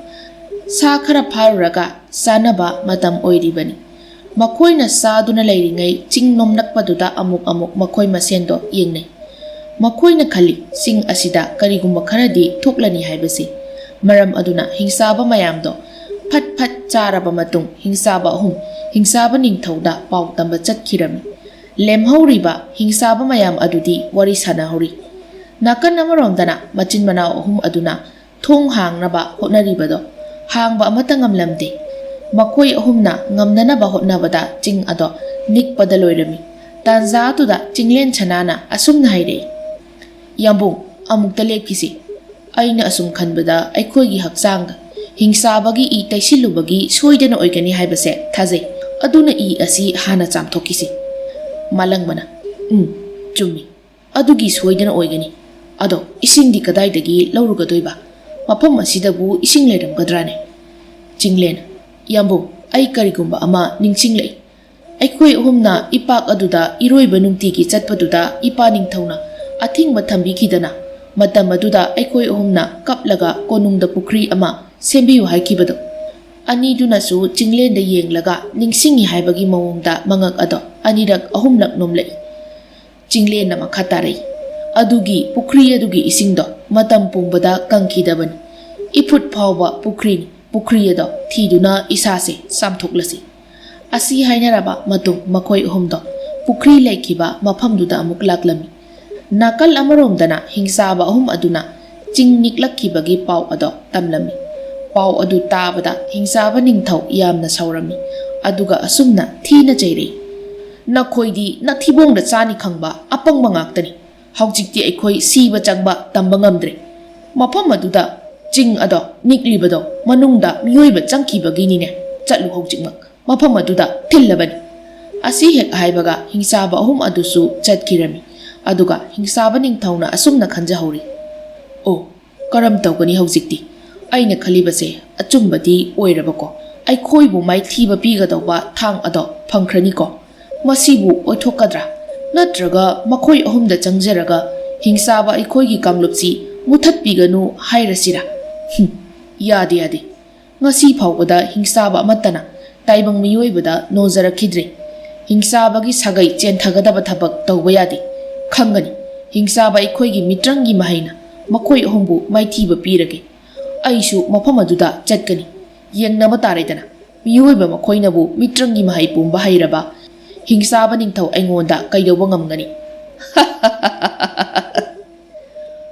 ꯁꯥ ꯈꯔ ꯐꯥꯔꯨꯔꯒ ꯆꯥꯅꯕ ꯃꯇꯝ ꯑꯣꯏꯔꯤꯕꯅꯤ꯫ ꯃꯈꯣꯏꯅ ꯆꯥꯗꯨꯅ ꯂꯩꯔꯤꯉꯩ ꯆꯤꯡ ꯅꯣꯝꯂꯛꯄꯗꯨꯗ ꯑꯃꯨꯛ ꯑꯃꯨꯛ ꯃꯈꯣꯏ ꯃꯁꯦꯟꯗꯣ ꯌꯦꯡꯅꯩ꯫ ꯃꯈꯣꯏꯅ ꯈꯜꯂꯤ, ꯆꯤꯡ ꯑꯁꯤꯗ ꯀꯔꯤꯒꯨꯝꯕ ꯈꯔꯗꯤ ꯊꯣꯛꯂꯅꯤ ꯍꯥꯏꯕꯁꯤ꯫ ꯃꯔꯝ ꯑꯗꯨꯅ ꯍꯤꯡꯆꯥꯕ ꯃꯌꯥꯝꯗꯣ ꯐꯠ ꯐꯠ ꯆꯥꯔꯕ ꯃꯇꯨꯡ ꯍꯤꯡꯆꯥꯕ ꯑꯍꯨꯝ ꯍꯤꯡꯆꯥꯕ ꯅꯤꯡꯊꯧꯗ ꯄꯥꯎ ꯇꯝꯕ ꯆꯠꯈꯤꯔꯝꯃꯤ꯫ ꯂꯦꯝꯍꯧꯔꯤꯕ ꯍꯤꯡꯆꯥꯕ ꯃꯌꯥꯝ ꯑꯗꯨꯗꯤ ꯋꯥꯔꯤ ꯁꯥꯟꯅꯍꯧꯔꯤ꯫ ꯅꯥꯀꯟ ꯑꯃꯔꯣꯝꯗꯅ ꯃꯆꯤꯟ ꯃꯅꯥꯎ ꯑꯍꯨꯝ ꯑꯗꯨꯅ ꯊꯣꯡ ꯍꯥꯡꯅꯕ ꯍꯣꯠꯅꯔꯤꯕꯗꯣ ꯍꯥꯡꯕ ꯑꯃꯠꯇ ꯉꯝꯂꯝꯗꯦ꯫ ꯃꯈꯣꯏ ꯑꯍꯨꯝꯅ ꯉꯝꯅꯅꯕ ꯍꯣꯠꯅꯕꯗ ꯆꯤꯡ ꯑꯗꯣ ꯅꯤꯛꯄꯗ ꯂꯣꯏꯔꯝꯃꯤ꯫ ꯇꯥꯟꯖꯥ ꯑꯗꯨꯗ ꯆꯤꯡꯂꯦꯟ ꯁꯅꯥꯅ ꯑꯁꯨꯝꯅ ꯍꯥꯏꯔꯛꯏ, "ꯌꯥꯝꯕꯨꯡ, ꯑꯃꯨꯛꯇ ꯂꯦꯞꯈꯤꯁꯤ꯫ ꯑꯩꯅ ꯑꯁꯨꯝ ꯈꯟꯕꯗ ꯑꯩꯈꯣꯏꯒꯤ ꯍꯛꯆꯥꯡꯗ ꯍꯤꯡꯆꯥꯕꯒꯤ ꯏ ꯇꯩꯁꯤꯜꯂꯨꯕꯒꯤ ꯁꯣꯏꯗꯅ ꯑꯣꯏꯒꯅꯤ ꯍꯥꯏꯕꯁꯦ ꯊꯥꯖꯩ꯫ ꯑꯗꯨꯅ ꯏ ꯑꯁꯤ ꯍꯥꯟꯅ ꯆꯥꯝꯊꯣꯛꯈꯤꯁꯤ꯫" ꯃꯥꯂꯪꯕꯅ, "ꯎꯝ, ꯆꯨꯝꯃꯤ꯫ ꯑꯗꯨꯒꯤ ꯁꯣꯏꯗꯅ ꯑꯣꯏꯒꯅꯤ꯫ ꯑꯗꯣ ꯏꯁꯤꯡꯗꯤ ꯀꯗꯥꯏꯗꯒꯤ ꯂꯧꯔꯨꯒꯗꯣꯏꯕ? ꯃꯐꯝ ꯑꯁꯤꯗꯕꯨ ꯏꯁꯤꯡ ꯂꯩꯔꯝꯒꯗ꯭ꯔꯥꯅꯦ?" ꯆꯤꯡꯂꯦꯟ, "ꯌꯥꯝꯕꯨꯡ, ꯑꯩ ꯀꯔꯤꯒꯨꯝꯕ ꯑꯃ ꯅꯤꯡꯁꯤꯡꯂꯛꯏ꯫ ꯑꯩꯈꯣꯏ ꯑꯍꯨꯝꯅ ꯏꯄꯥꯛ ꯑꯗꯨꯗ ꯏꯔꯣꯏꯕ ꯅꯨꯡꯇꯤꯒꯤ ꯆꯠꯄꯗꯨꯗ ꯏꯄꯥ ꯅꯤꯡꯊꯧꯅ ꯑꯊꯤꯡꯕ ꯊꯝꯕꯤꯈꯤꯗꯅ, ꯃꯇꯝ ꯑꯗꯨꯗ ꯑꯩꯈꯣꯏ ꯑꯍꯨꯝꯅ ꯀꯞꯂꯒ ꯀꯣꯅꯨꯡꯗ ꯄꯨꯈ꯭ꯔꯤ ꯑꯃ ꯁꯦꯝꯕꯤꯌꯨ ꯍꯥꯏꯈꯤꯕꯗꯣ꯫" ꯑꯅꯤꯗꯨꯅꯁꯨ ꯆꯤꯡꯂꯦꯟꯗ ꯌꯦꯡꯂꯒ ꯅꯤꯡꯁꯤꯡꯏ ꯍꯥꯏꯕꯒꯤ ꯃꯑꯣꯡꯗ ꯃꯉꯛ ꯑꯗꯣ ꯑꯅꯤꯔꯛ ꯑꯍꯨꯝꯂꯛ ꯅꯣꯝꯂꯛꯏ꯫ ꯆꯤꯡꯂꯦꯟꯅ ꯃꯈꯥ ꯇꯥꯔꯛꯏ, "ꯑꯗꯨꯒꯤ ꯄꯨꯈ꯭ꯔꯤ ꯑꯗꯨꯒꯤ ꯏꯁꯤꯡꯗꯣ ꯃꯇꯝ ꯄꯨꯝꯕꯗ ꯀꯪꯈꯤꯗꯕꯅꯤ꯫ ꯏꯐꯨꯠ ꯐꯥꯎꯕ ꯄꯨꯈ꯭ꯔꯤꯅꯤ꯫ ꯄꯨꯈ꯭ꯔꯤ ꯑꯗꯣ ꯊꯤꯗꯨꯅ ꯏꯁꯥꯁꯦ ꯆꯥꯝꯊꯣꯛꯂꯁꯤ꯫" ꯑꯁꯤ ꯍꯥꯏꯅꯔꯕ ꯃꯇꯨꯡ ꯃꯈꯣꯏ ꯑꯍꯨꯝꯗꯣ ꯄꯨꯈ꯭ꯔꯤ ꯂꯩꯈꯤꯕ ꯃꯐꯝꯗꯨꯗ ꯑꯃꯨꯛ ꯂꯥꯛꯂꯝꯃꯤ꯫ ꯅꯥꯀꯜ ꯑꯃꯔꯣꯝꯗꯅ ꯍꯤꯡꯆꯥꯕ ꯑꯍꯨꯝ ꯑꯗꯨꯅ ꯆꯤꯡ ꯅꯤꯛꯂꯛꯈꯤꯕꯒꯤ ꯄꯥꯎ ꯑꯗꯣ ꯇꯝꯂꯝꯃꯤ꯫ ꯄꯥꯎ ꯑꯗꯨ ꯇꯥꯕꯗ ꯍꯤꯡꯆꯥꯕ ꯅꯤꯡꯊꯧ ꯌꯥꯝꯅ ꯁꯥꯎꯔꯝꯃꯤ, ꯑꯗꯨꯒ ꯑꯁꯨꯝꯅ ꯊꯤꯅ ꯆꯩꯔꯛꯏ, "ꯅꯈꯣꯏꯗꯤ ꯅꯊꯤꯕꯣꯡꯗ ꯆꯥꯅꯤ ꯈꯪꯕ ꯑꯄꯪꯕ ꯉꯥꯛꯇꯅꯤ꯫ ꯍꯧꯖꯤꯛꯇꯤ ꯑꯩꯈꯣꯏ ꯁꯤꯕ ꯆꯪꯕ ꯇꯝꯕ ꯉꯝꯗ꯭ꯔꯦ꯫ ꯃꯐꯝ ꯑꯗꯨꯗ ꯆꯤꯡ ꯑꯗꯣ ꯅꯤꯛꯂꯤꯕꯗꯣ ꯃꯅꯨꯡꯗ ꯃꯤꯑꯣꯏꯕ ꯆꯪꯈꯤꯕꯒꯤꯅꯤꯅꯦ꯫ ꯆꯠꯂꯨ ꯍꯧꯖꯤꯛꯃꯛ꯫ ꯃꯐꯝ ꯑꯗꯨꯗ ꯊꯤꯜꯂꯕꯅꯤ꯫" ꯑꯁꯤ ꯍꯦꯛ ꯍꯥꯏꯕꯒ ꯍꯤꯡꯆꯥꯕ ꯑꯍꯨꯝ ꯑꯗꯨꯁꯨ ꯆꯠꯈꯤꯔꯝꯃꯤ꯫ ꯑꯗꯨꯒ ꯍꯤꯡꯆꯥꯕ ꯅꯤꯡꯊꯧꯅ ꯑꯁꯨꯝꯅ ꯈꯟꯖꯍꯧꯔꯤ, "ꯑꯣ, "ꯀꯔꯝ ꯇꯧꯒꯅꯤ ꯍꯧꯖꯤꯛꯇꯤ? ꯑꯩꯅ ꯈꯜꯂꯤꯕꯁꯦ ꯑꯆꯨꯝꯕꯗꯤ ꯑꯣꯏꯔꯕꯀꯣ꯫ ꯑꯩꯈꯣꯏꯕꯨ ꯃꯥꯏꯊꯤꯕ ꯄꯤꯒꯗꯧꯕ ꯊꯥꯡ ꯑꯗꯣ ꯐꯪꯈ꯭ꯔꯅꯤꯀꯣ꯫ ꯃꯁꯤꯕꯨ ꯑꯣꯏꯊꯣꯛꯀꯗ꯭ꯔꯥ? ꯅꯠꯇ꯭ꯔꯒ ꯃꯈꯣꯏ ꯑꯍꯨꯝꯗ ꯆꯪꯖꯔꯒ ꯍꯤꯡꯆꯥꯕ ꯑꯩꯈꯣꯏꯒꯤ ꯀꯥꯡꯂꯨꯞꯁꯤ ꯃꯨꯊꯠꯄꯤꯒꯅꯨ ꯍꯥꯏꯔꯁꯤꯔꯥ? ꯍꯨꯝ, ꯌꯥꯗꯦ, ꯌꯥꯗꯦ꯫ ꯉꯁꯤ ꯐꯥꯎꯕꯗ ꯍꯤꯡꯆꯥꯕ ꯑꯃꯠꯇꯅ ꯇꯥꯏꯕꯪ ꯃꯤꯑꯣꯏꯕꯗ ꯅꯣꯟꯖꯔꯛꯈꯤꯗ꯭ꯔꯤ꯫ ꯍꯤꯡꯆꯥꯕꯒꯤ ꯁꯥꯒꯩ ꯆꯦꯟꯊꯒꯗꯕ ꯊꯕꯛ ꯇꯧꯕ ꯌꯥꯗꯦ꯫ ꯈꯪꯒꯅꯤ, ꯍꯤꯡꯆꯥꯕ ꯑꯩꯈꯣꯏꯒꯤ ꯃꯤꯇ꯭ꯔꯪꯒꯤ ꯃꯍꯩꯅ ꯃꯈꯣꯏ ꯑꯍꯨꯝꯕꯨ ꯃꯥꯏꯊꯤꯕ ꯄꯤꯔꯒꯦ꯫ ꯑꯩꯁꯨ ꯃꯐꯝ ꯑꯗꯨꯗ ꯆꯠꯀꯅꯤ꯫ ꯌꯦꯡꯅꯕ ꯇꯥꯔꯦꯗꯅ, ꯃꯤꯑꯣꯏꯕ ꯃꯈꯣꯏꯅꯕꯨ ꯃꯤꯇ꯭ꯔꯪꯒꯤ ꯃꯍꯩ ꯄꯨꯝꯕ ꯍꯩꯔꯕ ꯍꯤꯡꯆꯥꯕ ꯅꯤꯡꯊꯧ ꯑꯩꯉꯣꯟꯗ ꯀꯩꯗꯧꯕ ꯉꯝꯒꯅꯤ?"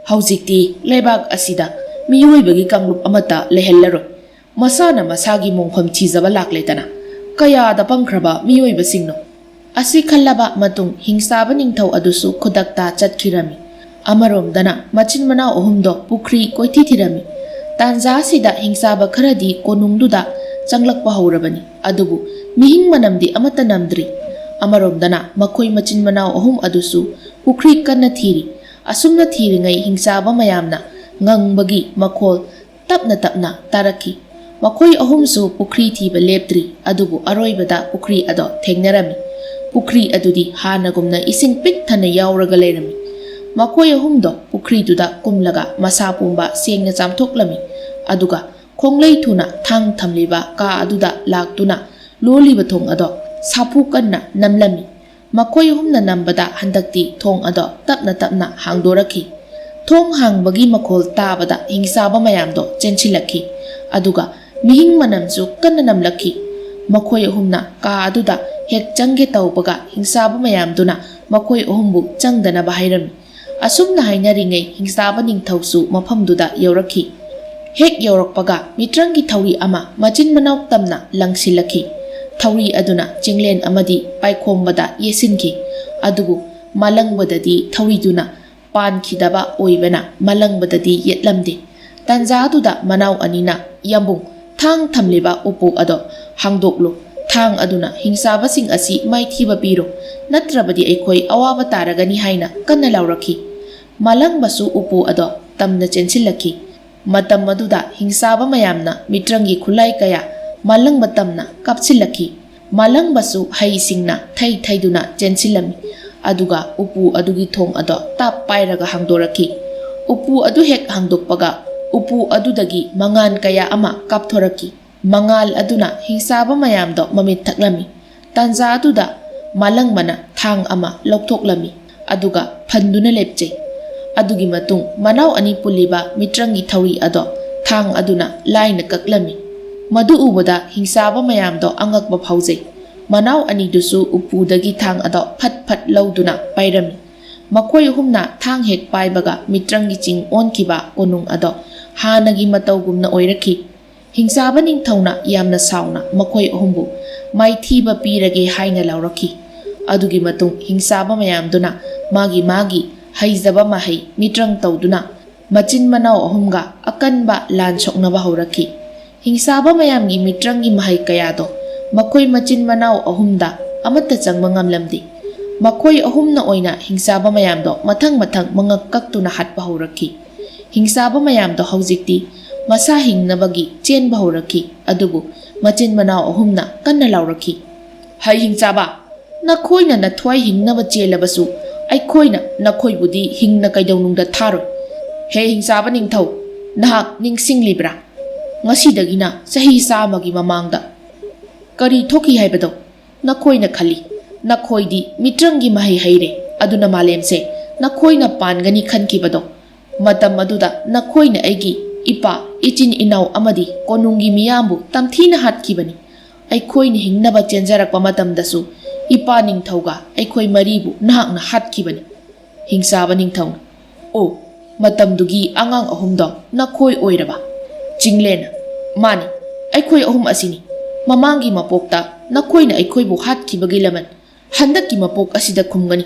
ꯍꯧꯖꯤꯛꯇꯤ ꯂꯩꯕꯥꯛ ꯑꯁꯤꯗ ꯃꯤꯑꯣꯏꯕꯒꯤ ꯀꯥꯡꯂꯨꯞ ꯑꯃꯠꯇ ꯂꯩꯍꯜꯂꯔꯣꯏ꯫ ꯃꯁꯥꯅ ꯃꯁꯥꯒꯤ ꯃꯣꯡꯐꯝ ꯊꯤꯖꯕ ꯂꯥꯛꯂꯦꯗꯅ꯫ ꯀꯌꯥꯗ ꯄꯪꯈ꯭ꯔꯕ ꯃꯤꯑꯣꯏꯕꯁꯤꯡꯅꯣ! ꯑꯁꯤ ꯈꯜꯂꯕ ꯃꯇꯨꯡ ꯍꯤꯡꯆꯥꯕ ꯅꯤꯡꯊꯧ ꯑꯗꯨꯁꯨ ꯈꯨꯗꯛꯇ ꯆꯠꯈꯤꯔꯝꯃꯤ꯫ ꯑꯃꯔꯣꯝꯗꯅ ꯃꯆꯤꯟ ꯃꯅꯥꯎ ꯑꯍꯨꯝꯗꯣ ꯄꯨꯈ꯭ꯔꯤ ꯀꯣꯏꯊꯤ ꯊꯤꯔꯝꯃꯤ꯫ ꯇꯥꯟꯖꯥ ꯑꯁꯤꯗ ꯍꯤꯡꯆꯥꯕ ꯈꯔꯗꯤ ꯀꯣꯅꯨꯡꯗꯨꯗ ꯆꯪꯂꯛꯄ ꯍꯧꯔꯕꯅꯤ, ꯑꯗꯨꯕꯨ ꯃꯤꯍꯤꯡ ꯃꯅꯝꯗꯤ ꯑꯃꯠꯇ ꯅꯝꯗ꯭ꯔꯤ꯫ ꯑꯃꯔꯣꯝꯗꯅ ꯃꯈꯣꯏ ꯃꯆꯤꯟ ꯃꯅꯥꯎ ꯑꯍꯨꯝ ꯑꯗꯨꯁꯨ ꯄꯨꯈ꯭ꯔꯤ ꯀꯟꯅ ꯊꯤꯔꯤ꯫ ꯑꯁꯨꯝꯅ ꯊꯤꯔꯤꯉꯩ ꯍꯤꯡꯆꯥꯕ ꯃꯌꯥꯝꯅ ꯉꯪꯕꯒꯤ ꯃꯈꯣꯜ ꯇꯞꯅ ꯇꯞꯅ ꯇꯥꯔꯛꯈꯤ꯫ ꯃꯈꯣꯏ ꯑꯍꯨꯝꯁꯨ ꯄꯨꯈ꯭ꯔꯤ ꯊꯤꯕ ꯂꯦꯞꯇ꯭ꯔꯤ, ꯑꯗꯨꯕꯨ ꯑꯔꯣꯏꯕꯗ ꯄꯨꯈ꯭ꯔꯤ ꯑꯗꯣ ꯊꯦꯡꯅꯔꯝꯃꯤ꯫ ꯄꯨꯈ꯭ꯔꯤ ꯑꯗꯨꯗꯤ ꯍꯥꯟꯅꯒꯨꯝꯅ ꯏꯁꯤꯡ ꯄꯤꯛ ꯊꯟꯅ ꯌꯥꯎꯔꯒ ꯂꯩꯔꯝꯃꯤ꯫ ꯃꯈꯣꯏ ꯑꯍꯨꯝꯗꯣ ꯄꯨꯈ꯭ꯔꯤꯗꯨꯗ ꯀꯨꯝꯂꯒ ꯃꯁꯥ ꯄꯨꯝꯕ ꯁꯦꯡꯅ ꯆꯥꯝꯊꯣꯛꯂꯝꯃꯤ꯫ ꯑꯗꯨꯒ ꯈꯣꯡꯂꯩ ꯊꯨꯅ ꯊꯥꯡ ꯊꯝꯂꯤꯕ ꯀꯥ ꯑꯗꯨꯗ ꯂꯥꯛꯇꯨꯅ ꯂꯣꯜꯂꯤꯕ ꯊꯣꯡ ꯑꯗꯣ ꯁꯥꯐꯨ ꯀꯟꯅ ꯅꯝꯂꯝꯃꯤ꯫ ꯃꯈꯣꯏ ꯑꯍꯨꯝꯅ ꯅꯝꯕꯗ ꯍꯟꯗꯛꯇꯤ ꯊꯣꯡ ꯑꯗꯣ ꯇꯞꯅ ꯇꯞꯅ ꯍꯥꯡꯗꯣꯔꯛꯈꯤ꯫ ꯊꯣꯡ ꯍꯥꯡꯕꯒꯤ ꯃꯈꯣꯜ ꯇꯥꯕꯗ ꯍꯤꯡꯆꯥꯕ ꯃꯌꯥꯝꯗꯣ ꯆꯦꯟꯁꯤꯜꯂꯛꯈꯤ, ꯑꯗꯨꯒ ꯃꯤꯍꯤꯡ ꯃꯅꯝꯁꯨ ꯀꯟꯅ ꯅꯝꯂꯛꯈꯤ꯫ ꯃꯈꯣꯏ ꯑꯍꯨꯝꯅ ꯀꯥ ꯑꯗꯨꯗ ꯍꯦꯛ ꯆꯪꯒꯦ ꯇꯧꯕꯒ ꯍꯤꯡꯆꯥꯕ ꯃꯌꯥꯝꯗꯨꯅ ꯃꯈꯣꯏ ꯑꯍꯨꯝꯕꯨ ꯆꯪꯗꯅꯕ ꯍꯥꯏꯔꯝꯃꯤ꯫ ꯑꯁꯨꯝꯅ ꯍꯥꯏꯅꯔꯤꯉꯩ ꯍꯤꯡꯆꯥꯕ ꯅꯤꯡꯊꯧꯁꯨ ꯃꯐꯝꯗꯨꯗ ꯌꯧꯔꯛꯈꯤ꯫ ꯍꯦꯛ ꯌꯧꯔꯛꯄꯒ ꯃꯤꯇ꯭ꯔꯪꯒꯤ ꯊꯧꯔꯤ ꯑꯃ ꯃꯆꯤꯟ ꯃꯅꯥꯎ ꯇꯝꯅ ꯂꯪꯁꯤꯜꯂꯛꯈꯤ꯫ ꯊꯧꯔꯤ ꯑꯗꯨꯅ ꯆꯤꯡꯂꯦꯟ ꯑꯃꯗꯤ ꯄꯥꯏꯈꯣꯝꯕꯗ ꯌꯦꯠꯁꯤꯟꯈꯤ, ꯑꯗꯨꯕꯨ ꯃꯥꯂꯪꯕꯗꯗꯤ ꯊꯧꯔꯤꯗꯨꯅ ꯄꯥꯟꯈꯤꯗꯕ ꯑꯣꯏꯕꯅ ꯃꯥꯂꯪꯕꯗꯗꯤ ꯌꯦꯠꯂꯝꯗꯦ꯫ ꯇꯥꯟꯖꯥꯗꯨꯗ ꯃꯅꯥꯎ ꯑꯅꯤꯅ ꯌꯥꯝꯕꯨꯡ ꯊꯥꯡ ꯊꯝꯂꯤꯕ ꯎꯄꯨ ꯑꯗꯣ ꯍꯥꯡꯗꯣꯛꯂꯨ꯫ ꯊꯥꯡ ꯑꯗꯨꯅ ꯍꯤꯡꯆꯥꯕꯁꯤꯡ ꯑꯁꯤ ꯃꯥꯏꯊꯤꯕ ꯄꯤꯔꯣ, ꯅꯠꯇ꯭ꯔꯕꯗꯤ ꯑꯩꯈꯣꯏ ꯑꯋꯥꯕ ꯇꯥꯔꯒꯅꯤ ꯍꯥꯏꯅ ꯀꯟꯅ ꯂꯥꯎꯔꯛꯈꯤ꯫ ꯃꯥꯂꯪꯕꯁꯨ ꯎꯄꯨ ꯑꯗꯣ ꯇꯝꯅ ꯆꯦꯟꯁꯤꯜꯂꯛꯈꯤ꯫ ꯃꯇꯝ ꯑꯗꯨꯗ ꯍꯤꯡꯆꯥꯕ ꯃꯌꯥꯝꯅ ꯃꯤꯇ꯭ꯔꯪꯒꯤ ꯈꯨꯠꯂꯥꯏ ꯀꯌꯥ ꯃꯥꯂꯪꯕ ꯇꯝꯅ ꯀꯥꯞꯁꯤꯜꯂꯛꯈꯤ꯫ ꯃꯥꯂꯪꯕꯁꯨ ꯍꯩꯁꯤꯡꯅ ꯊꯩ ꯊꯩꯗꯨꯅ ꯆꯦꯟꯁꯤꯜꯂꯝꯃꯤ꯫ ꯑꯗꯨꯒ ꯎꯄꯨ ꯑꯗꯨꯒꯤ ꯊꯣꯡ ꯑꯗꯣ ꯇꯥꯞ ꯄꯥꯏꯔꯒ ꯍꯥꯡꯗꯣꯔꯛꯈꯤ꯫ ꯎꯄꯨ ꯑꯗꯨ ꯍꯦꯛ ꯍꯥꯡꯗꯣꯛꯄꯒ ꯎꯄꯨ ꯑꯗꯨꯗꯒꯤ ꯃꯉꯥꯜ ꯀꯌꯥ ꯑꯃ ꯀꯥꯞꯊꯣꯔꯛꯈꯤ꯫ ꯃꯉꯥꯜ ꯑꯗꯨꯅ ꯍꯤꯡꯆꯥꯕ ꯃꯌꯥꯝꯗꯣ ꯃꯃꯤꯠ ꯊꯛꯂꯝꯃꯤ꯫ ꯇꯥꯟꯖꯥ ꯑꯗꯨꯗ ꯃꯥꯂꯪꯕꯅ ꯊꯥꯡ ꯑꯃ ꯂꯧꯊꯣꯛꯂꯝꯃꯤ, ꯑꯗꯨꯒ ꯐꯟꯗꯨꯅ ꯂꯦꯞꯆꯩ꯫ ꯑꯗꯨꯒꯤ ꯃꯇꯨꯡ ꯃꯅꯥꯎ ꯑꯅꯤ ꯄꯨꯜꯂꯤꯕ ꯃꯤꯇ꯭ꯔꯪꯒꯤ ꯊꯧꯔꯤ ꯑꯗꯣ ꯊꯥꯡ ꯑꯗꯨꯅ ꯂꯥꯏꯅ ꯀꯛꯂꯝꯃꯤ꯫ ꯃꯗꯨ ꯎꯕꯗ ꯍꯤꯡꯆꯥꯕ ꯃꯌꯥꯝꯗꯣ ꯑꯉꯛꯄ ꯐꯥꯎꯖꯩ꯫ ꯃꯅꯥꯎ ꯑꯅꯤꯗꯨꯁꯨ ꯎꯄꯨꯗꯒꯤ ꯊꯥꯡ ꯑꯗꯣ ꯐꯠ ꯐꯠ ꯂꯧꯗꯨꯅ ꯄꯥꯏꯔꯝꯃꯤ꯫ ꯃꯈꯣꯏ ꯑꯍꯨꯝꯅ ꯊꯥꯡ ꯍꯦꯛ ꯄꯥꯏꯕꯒ ꯃꯤꯇ꯭ꯔꯪꯒꯤ ꯆꯤꯡ ꯑꯣꯟꯈꯤꯕ ꯀꯣꯅꯨꯡ ꯑꯗꯣ ꯍꯥꯟꯅꯒꯤ ꯃꯇꯧꯒꯨꯝꯅ ꯑꯣꯏꯔꯛꯈꯤ꯫ ꯍꯤꯡꯆꯥꯕ ꯅꯤꯡꯊꯧꯅ ꯌꯥꯝꯅ ꯁꯥꯎꯅ ꯃꯈꯣꯏ ꯑꯍꯨꯝꯕꯨ ꯃꯥꯏꯊꯤꯕ ꯄꯤꯔꯒꯦ ꯍꯥꯏꯅ ꯂꯥꯎꯔꯛꯈꯤ꯫ ꯑꯗꯨꯒꯤ ꯃꯇꯨꯡ ꯍꯤꯡꯆꯥꯕ ꯃꯌꯥꯝꯗꯨꯅ ꯃꯥꯒꯤ ꯃꯥꯒꯤ ꯍꯩꯖꯕ ꯃꯍꯩ ꯃꯤꯇ꯭ꯔꯪ ꯇꯧꯗꯨꯅ ꯃꯆꯤꯟ ꯃꯅꯥꯎ ꯑꯍꯨꯝꯒ ꯑꯀꯟꯕ ꯂꯥꯟ ꯁꯣꯛꯅꯕ ꯍꯧꯔꯛꯈꯤ꯫ ꯍꯤꯡꯆꯥꯕ ꯃꯌꯥꯝꯒꯤ ꯃꯤꯇ꯭ꯔꯪꯒꯤ ꯃꯍꯩ ꯀꯌꯥꯗꯣ ꯃꯈꯣꯏ ꯃꯆꯤꯟ ꯃꯅꯥꯎ ꯑꯍꯨꯝꯗ ꯑꯃꯠꯇ ꯆꯪꯕ ꯉꯝꯂꯝꯗꯦ꯫ ꯃꯈꯣꯏ ꯑꯍꯨꯝꯅ ꯑꯣꯏꯅ ꯍꯤꯡꯆꯥꯕ ꯃꯌꯥꯝꯗꯣ ꯃꯊꯪ ꯃꯊꯪ ꯃꯉꯛ ꯀꯛꯇꯨꯅ ꯍꯥꯠꯄ ꯍꯧꯔꯛꯈꯤ꯫ ꯍꯤꯡꯆꯥꯕ ꯃꯌꯥꯝꯗꯣ ꯍꯧꯖꯤꯛꯇꯤ ꯃꯁꯥ ꯍꯤꯡꯅꯕꯒꯤ ꯆꯦꯟꯕ ꯍꯧꯔꯛꯈꯤ, ꯑꯗꯨꯕꯨ ꯃꯆꯤꯟ ꯃꯅꯥꯎ ꯑꯍꯨꯝꯅ ꯀꯟꯅ ꯂꯥꯎꯔꯛꯈꯤ, "ꯍꯩ ꯍꯤꯡꯆꯥꯕ, ꯅꯈꯣꯏꯅ ꯅꯊ꯭ꯋꯥꯏ ꯍꯤꯡꯅꯕ ꯆꯦꯜꯂꯕꯁꯨ ꯑꯩꯈꯣꯏꯅ ꯅꯈꯣꯏꯕꯨꯗꯤ ꯍꯤꯡꯅ ꯀꯩꯗꯧꯅꯨꯡꯗ ꯊꯥꯔꯣꯏ꯫ ꯍꯦ ꯍꯤꯡꯆꯥꯕ ꯅꯤꯡꯊꯧ, ꯅꯍꯥꯛ ꯅꯤꯡꯁꯤꯡꯂꯤꯕ꯭ꯔꯥ? ꯉꯁꯤꯗꯒꯤꯅ ꯆꯍꯤ ꯆꯥꯝꯃꯒꯤ ꯃꯃꯥꯡꯗ ꯀꯔꯤ ꯊꯣꯛꯈꯤ ꯍꯥꯏꯕꯗꯣ ꯅꯈꯣꯏꯅ ꯈꯜꯂꯤ꯫ ꯅꯈꯣꯏꯗꯤ ꯃꯤꯇ꯭ꯔꯪꯒꯤ ꯃꯍꯩ ꯍꯩꯔꯦ, ꯑꯗꯨꯅ ꯃꯥꯂꯦꯝꯁꯦ ꯅꯈꯣꯏꯅ ꯄꯥꯟꯒꯅꯤ ꯈꯟꯈꯤꯕꯗꯣ꯫ ꯃꯇꯝ ꯑꯗꯨꯗ ꯅꯈꯣꯏꯅ ꯑꯩꯒꯤ ꯏꯄꯥ, ꯏꯆꯤꯟ ꯏꯅꯥꯎ ꯑꯃꯗꯤ ꯀꯣꯅꯨꯡꯒꯤ ꯃꯤꯌꯥꯝꯕꯨ ꯇꯝꯊꯤꯅ ꯍꯥꯠꯈꯤꯕꯅꯤ꯫ ꯑꯩꯈꯣꯏꯅ ꯍꯤꯡꯅꯕ ꯆꯦꯟꯖꯔꯛꯄ ꯃꯇꯝꯗꯁꯨ ꯏꯄꯥ ꯅꯤꯡꯊꯧꯒ ꯑꯩꯈꯣꯏ ꯃꯔꯤꯕꯨ ꯅꯍꯥꯛꯅ ꯍꯥꯠꯈꯤꯕꯅꯤ꯫" ꯍꯤꯡꯆꯥꯕ ꯅꯤꯡꯊꯧꯅ, "ꯑꯣ, ꯃꯇꯝꯗꯨꯒꯤ ꯑꯉꯥꯡ ꯑꯍꯨꯝꯗꯣ ꯅꯈꯣꯏ ꯑꯣꯏꯔꯕ?" ꯆꯤꯡꯂꯦꯟꯅ, "ꯃꯥꯅꯤ, ꯑꯩꯈꯣꯏ ꯑꯍꯨꯝ ꯑꯁꯤꯅꯤ꯫ ꯃꯃꯥꯡꯒꯤ ꯃꯄꯣꯛꯇ ꯅꯈꯣꯏꯅ ꯑꯩꯈꯣꯏꯕꯨ ꯍꯥꯠꯈꯤꯕꯒꯤ ꯂꯃꯟ ꯍꯟꯗꯛꯀꯤ ꯃꯄꯣꯛ ꯑꯁꯤꯗ ꯈꯨꯝꯒꯅꯤ꯫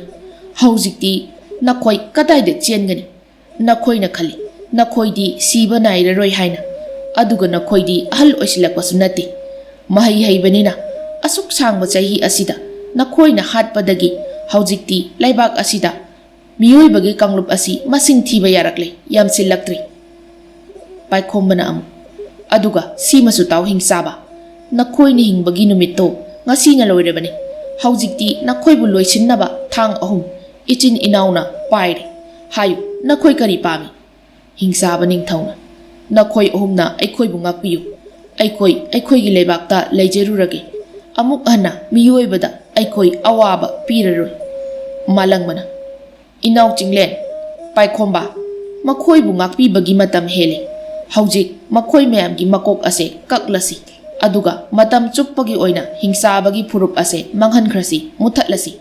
ꯍꯧꯖꯤꯛꯇꯤ ꯅꯈꯣꯏ ꯀꯗꯥꯏꯗ ꯆꯦꯟꯒꯅꯤ? ꯅꯈꯣꯏꯅ ꯈꯜꯂꯤ ꯅꯈꯣꯏꯗꯤ ꯁꯤꯕ ꯅꯥꯏꯔꯔꯣꯏ ꯍꯥꯏꯅ, ꯑꯗꯨꯒ ꯅꯈꯣꯏꯗꯤ ꯑꯍꯜ ꯑꯣꯏꯁꯤꯜꯂꯛꯄꯁꯨ ꯅꯠꯇꯦ꯫ ꯃꯍꯩ ꯍꯩꯕꯅꯤꯅ ꯑꯁꯨꯛ ꯁꯥꯡꯕ ꯆꯍꯤ ꯑꯁꯤꯗ ꯅꯈꯣꯏꯅ ꯍꯥꯠꯄꯗꯒꯤ ꯍꯧꯖꯤꯛꯇꯤ ꯂꯩꯕꯥꯛ ꯑꯁꯤꯗ ꯃꯤꯑꯣꯏꯕꯒꯤ ꯀꯥꯡꯂꯨꯞ ꯑꯁꯤ ꯃꯁꯤꯡ ꯊꯤꯕ ꯌꯥꯔꯛꯂꯦ, ꯌꯥꯝꯁꯤꯜꯂꯛꯇ꯭ꯔꯦ꯫ ꯄꯥꯏꯈꯣꯝꯕꯅ ꯑꯃꯨꯛ, "ꯑꯗꯨꯒ ꯁꯤꯃꯁꯨ ꯇꯥꯎ ꯍꯤꯡꯆꯥꯕ, ꯅꯈꯣꯏꯅ ꯍꯤꯡꯕꯒꯤ ꯅꯨꯃꯤꯠꯇꯣ ꯉꯁꯤꯅ ꯂꯣꯏꯔꯕꯅꯤ꯫ ꯍꯧꯖꯤꯛꯇꯤ ꯅꯈꯣꯏꯕꯨ ꯂꯣꯏꯁꯤꯟꯅꯕ ꯊꯥꯡ ꯑꯍꯨꯝ ꯏꯆꯤꯟ ꯏꯅꯥꯎꯅ ꯄꯥꯏꯔꯦ꯫ ꯍꯥꯏꯌꯨ, ꯅꯈꯣꯏ ꯀꯔꯤ ꯄꯥꯝꯃꯤ?" ꯍꯤꯡꯆꯥꯕ ꯅꯤꯡꯊꯧꯅ, "ꯅꯈꯣꯏ ꯑꯍꯨꯝꯅ ꯑꯩꯈꯣꯏꯕꯨ ꯉꯥꯛꯄꯤꯌꯨ꯫ ꯑꯩꯈꯣꯏ ꯑꯩꯈꯣꯏꯒꯤ ꯂꯩꯕꯥꯛꯇ ꯂꯩꯖꯔꯨꯔꯒꯦ꯫ ꯑꯃꯨꯛ ꯍꯟꯅ ꯃꯤꯑꯣꯏꯕꯗ ꯑꯩꯈꯣꯏ ꯑꯋꯥꯕ ꯄꯤꯔꯔꯣꯏ꯫" ꯃꯥꯂꯪꯕꯅ, "ꯏꯅꯥꯎ ꯆꯤꯡꯂꯦꯟ, ꯄꯥꯏꯈꯣꯝꯕ, ꯃꯈꯣꯏꯕꯨ ꯉꯥꯛꯄꯤꯕꯒꯤ ꯃꯇꯝ ꯍꯦꯜꯂꯦ꯫ ꯍꯧꯖꯤꯛ ꯃꯈꯣꯏ ꯃꯌꯥꯝꯒꯤ ꯃꯀꯣꯛ ꯑꯁꯦ ꯀꯛꯂꯁꯤ, ꯑꯗꯨꯒ ꯃꯇꯝ ꯆꯨꯞꯄꯒꯤ ꯑꯣꯏꯅ ꯍꯤꯡꯆꯥꯕꯒꯤ ꯐꯨꯔꯨꯞ ꯑꯁꯦ ꯃꯥꯡꯍꯟꯈ꯭ꯔꯁꯤ, ꯃꯨꯊꯠꯂꯁꯤ꯫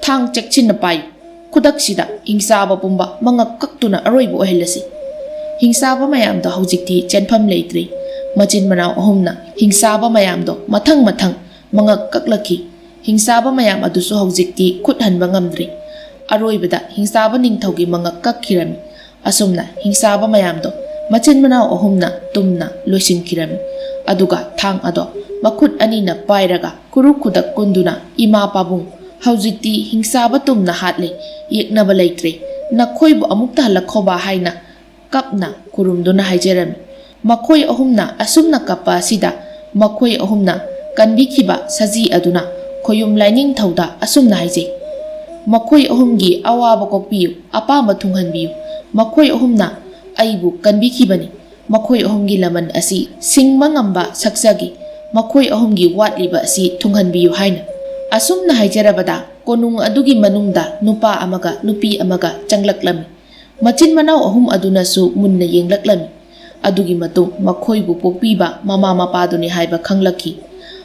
ꯊꯥꯡ ꯆꯦꯛꯁꯤꯟꯅ ꯄꯥꯏꯌꯨ꯫ ꯈꯨꯗꯛꯁꯤꯗ ꯍꯤꯡꯆꯥꯕ ꯄꯨꯝꯕ ꯃꯉꯛ ꯀꯛꯇꯨꯅ ꯑꯔꯣꯏꯕ ꯑꯣꯏꯍꯜꯂꯁꯤ꯫" ꯍꯤꯡꯆꯥꯕ ꯃꯌꯥꯝꯗꯣ ꯍꯧꯖꯤꯛꯇꯤ ꯆꯦꯟꯐꯝ ꯂꯩꯇ꯭ꯔꯦ꯫ ꯃꯆꯤꯟ ꯃꯅꯥꯎ ꯑꯍꯨꯝꯅ ꯍꯤꯡꯆꯥꯕ ꯃꯌꯥꯝꯗꯣ ꯃꯊꯪ ꯃꯊꯪ ꯃꯉꯛ ꯀꯛꯂꯛꯈꯤ꯫ ꯍꯤꯡꯆꯥꯕ ꯃꯌꯥꯝ ꯑꯗꯨꯁꯨ ꯍꯧꯖꯤꯛꯇꯤ ꯈꯨꯠ ꯍꯟꯕ ꯉꯝꯗ꯭ꯔꯦ꯫ ꯑꯔꯣꯏꯕꯗ ꯍꯤꯡꯆꯥꯕ ꯅꯤꯡꯊꯧꯒꯤ ꯃꯉꯛ ꯀꯛꯈꯤꯔꯝꯃꯤ꯫ ꯑꯁꯨꯝꯅ ꯍꯤꯡꯆꯥꯕ ꯃꯌꯥꯝꯗꯣ ꯃꯆꯤꯟ ꯃꯅꯥꯎ ꯑꯍꯨꯝꯅ ꯇꯨꯝꯅ ꯂꯣꯏꯁꯤꯟꯈꯤꯔꯝꯃꯤ꯫ ꯑꯗꯨꯒ ꯊꯥꯡ ꯑꯗꯣ ꯃꯈꯨꯠ ꯑꯅꯤꯅ ꯄꯥꯏꯔꯒ ꯀꯨꯔꯨ ꯈꯨꯗꯛ ꯀꯨꯟꯗꯨꯅ, "ꯏꯃꯥ ꯄꯥꯕꯨꯡ, ꯍꯧꯖꯤꯛꯇꯤ ꯍꯤꯡꯆꯥꯕ ꯇꯨꯝꯅ ꯍꯥꯠꯂꯦ, ꯌꯦꯛꯅꯕ ꯂꯩꯇ꯭ꯔꯦ, ꯅꯈꯣꯏꯕꯨ ꯑꯃꯨꯛꯇ ꯍꯜꯂꯛꯈꯣꯕ" ꯍꯥꯏꯅ ꯀꯞꯅ ꯈꯨꯔꯨꯝꯗꯨꯅ ꯍꯥꯏꯖꯔꯝꯃꯤ꯫ ꯃꯈꯣꯏ ꯑꯍꯨꯝꯅ ꯑꯁꯨꯝꯅ ꯀꯞꯄ ꯑꯁꯤꯗ ꯃꯈꯣꯏ ꯑꯍꯨꯝꯅ ꯀꯟꯕꯤꯈꯤꯕ ꯁꯖꯤ ꯑꯗꯨꯅ ꯈꯣꯌꯨꯝ ꯂꯥꯏꯅꯤꯡꯊꯧꯗ ꯑꯁꯨꯝꯅ ꯍꯥꯏꯖꯩ, "ꯃꯈꯣꯏ ꯑꯍꯨꯝꯒꯤ ꯑꯋꯥꯕ ꯀꯣꯛꯄꯤꯌꯨ, ꯑꯄꯥꯝꯕ ꯊꯨꯡꯍꯟꯕꯤꯌꯨ꯫ ꯃꯈꯣꯏ ꯑꯍꯨꯝꯅ ꯑꯩꯕꯨ ꯀꯟꯕꯤꯈꯤꯕꯅꯤ꯫ ꯃꯈꯣꯏ ꯑꯍꯨꯝꯒꯤ ꯂꯃꯟ ꯑꯁꯤ ꯁꯤꯡꯕ ꯉꯝꯕ ꯁꯛꯆꯒꯤ꯫ ꯃꯈꯣꯏ ꯑꯍꯨꯝꯒꯤ ꯋꯥꯠꯂꯤꯕ ꯑꯁꯤ ꯊꯨꯡꯍꯟꯕꯤꯌꯨ" ꯍꯥꯏꯅ꯫ ꯑꯁꯨꯝꯅ ꯍꯥꯏꯖꯔꯕꯗ ꯀꯣꯅꯨꯡ ꯑꯗꯨꯒꯤ ꯃꯅꯨꯡꯗ ꯅꯨꯄꯥ ꯑꯃꯒ ꯅꯨꯄꯤ ꯑꯃꯒ ꯆꯪꯂꯛꯂꯝꯃꯤ꯫ ꯃꯆꯤꯟ ꯃꯅꯥꯎ ꯑꯍꯨꯝ ꯑꯗꯨꯅꯁꯨ ꯃꯨꯟꯅ ꯌꯦꯡꯂꯛꯂꯝꯃꯤ꯫ ꯑꯗꯨꯒꯤ ꯃꯇꯨꯡ ꯃꯈꯣꯏꯕꯨ ꯄꯣꯛꯄꯤꯕ ꯃꯃꯥ ꯃꯄꯥꯗꯨꯅꯤ ꯍꯥꯏꯕ ꯈꯪꯂꯛꯈꯤ꯫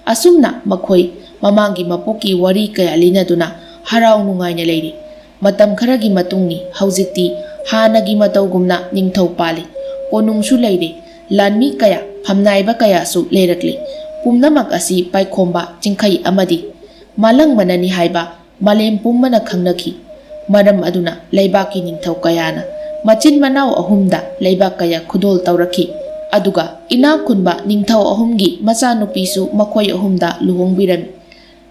ꯑꯁꯨꯝꯅ ꯃꯈꯣꯏ ꯃꯃꯥꯡꯒꯤ ꯃꯄꯣꯛꯀꯤ ꯋꯥꯔꯤ ꯀꯌꯥ ꯂꯤꯅꯗꯨꯅ ꯍꯔꯥꯎ ꯅꯨꯡꯉꯥꯏꯅ ꯂꯩꯔꯤ꯫ ꯃꯇꯝ ꯈꯔꯒꯤ ꯃꯇꯨꯡꯅꯤ, ꯍꯧꯖꯤꯛꯇꯤ ꯍꯥꯟꯅꯒꯤ ꯃꯇꯧꯒꯨꯝꯅ ꯅꯤꯡꯊꯧ ꯄꯥꯜꯂꯤ꯫ ꯀꯣꯅꯨꯡꯁꯨ ꯂꯩꯔꯦ꯫ ꯂꯥꯟꯃꯤ ꯀꯌꯥ, ꯐꯝꯅꯥꯏꯕ ꯀꯌꯥꯁꯨ ꯂꯩꯔꯛꯂꯦ꯫ ꯄꯨꯝꯅꯃꯛ ꯑꯁꯤ ꯄꯥꯏꯈꯣꯝꯕ ꯆꯤꯡꯈꯩ ꯑꯃꯗꯤ ꯃꯥꯂꯪꯕꯅꯅꯤ ꯍꯥꯏꯕ ꯃꯥꯂꯦꯝ ꯄꯨꯝꯕꯅ ꯈꯪꯅꯈꯤ꯫ ꯃꯔꯝ ꯑꯗꯨꯅ ꯂꯩꯕꯥꯛꯀꯤ ꯅꯤꯡꯊꯧ ꯀꯌꯥꯅ ꯃꯆꯤꯟ ꯃꯅꯥꯎ ꯑꯍꯨꯝꯗ ꯂꯩꯕꯥꯛ ꯀꯌꯥ ꯈꯨꯗꯣꯜ ꯇꯧꯔꯛꯈꯤ꯫ ꯑꯗꯨꯒ ꯏꯅꯥꯛ ꯈꯨꯟꯕ ꯅꯤꯡꯊꯧ ꯑꯍꯨꯝꯒꯤ ꯃꯆꯥꯅꯨꯄꯤꯁꯨ ꯃꯈꯣꯏ ꯑꯍꯨꯝꯗ ꯂꯨꯍꯣꯡꯕꯤꯔꯝꯃꯤ꯫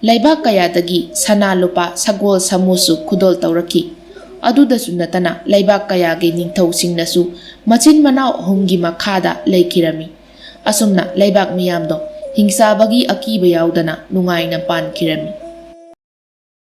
ꯂꯩꯕꯥꯛ ꯀꯌꯥꯗꯒꯤ ꯁꯅꯥ ꯂꯨꯄꯥ, ꯁꯒꯣꯜ ꯁꯥꯃꯨꯁꯨ ꯈꯨꯗꯣꯜ ꯇꯧꯔꯛꯈꯤ꯫ ꯑꯗꯨꯗꯁꯨ ꯅꯠꯇꯅ ꯂꯩꯕꯥꯛ ꯀꯌꯥꯒꯤ ꯅꯤꯡꯊꯧꯁꯤꯡꯅꯁꯨ ꯃꯆꯤꯟ ꯃꯅꯥꯎ ꯑꯍꯨꯝꯒꯤ ꯃꯈꯥꯗ ꯂꯩꯈꯤꯔꯝꯃꯤ꯫ ꯑꯁꯨꯝꯅ ꯂꯩꯕꯥꯛ ꯃꯤꯌꯥꯝꯗꯣ ꯍꯤꯡꯆꯥꯕꯒꯤ ꯑꯀꯤꯕ ꯌꯥꯎꯗꯅ ꯅꯨꯡꯉꯥꯏꯅ ꯄꯥꯟꯈꯤꯔꯝꯃꯤ꯫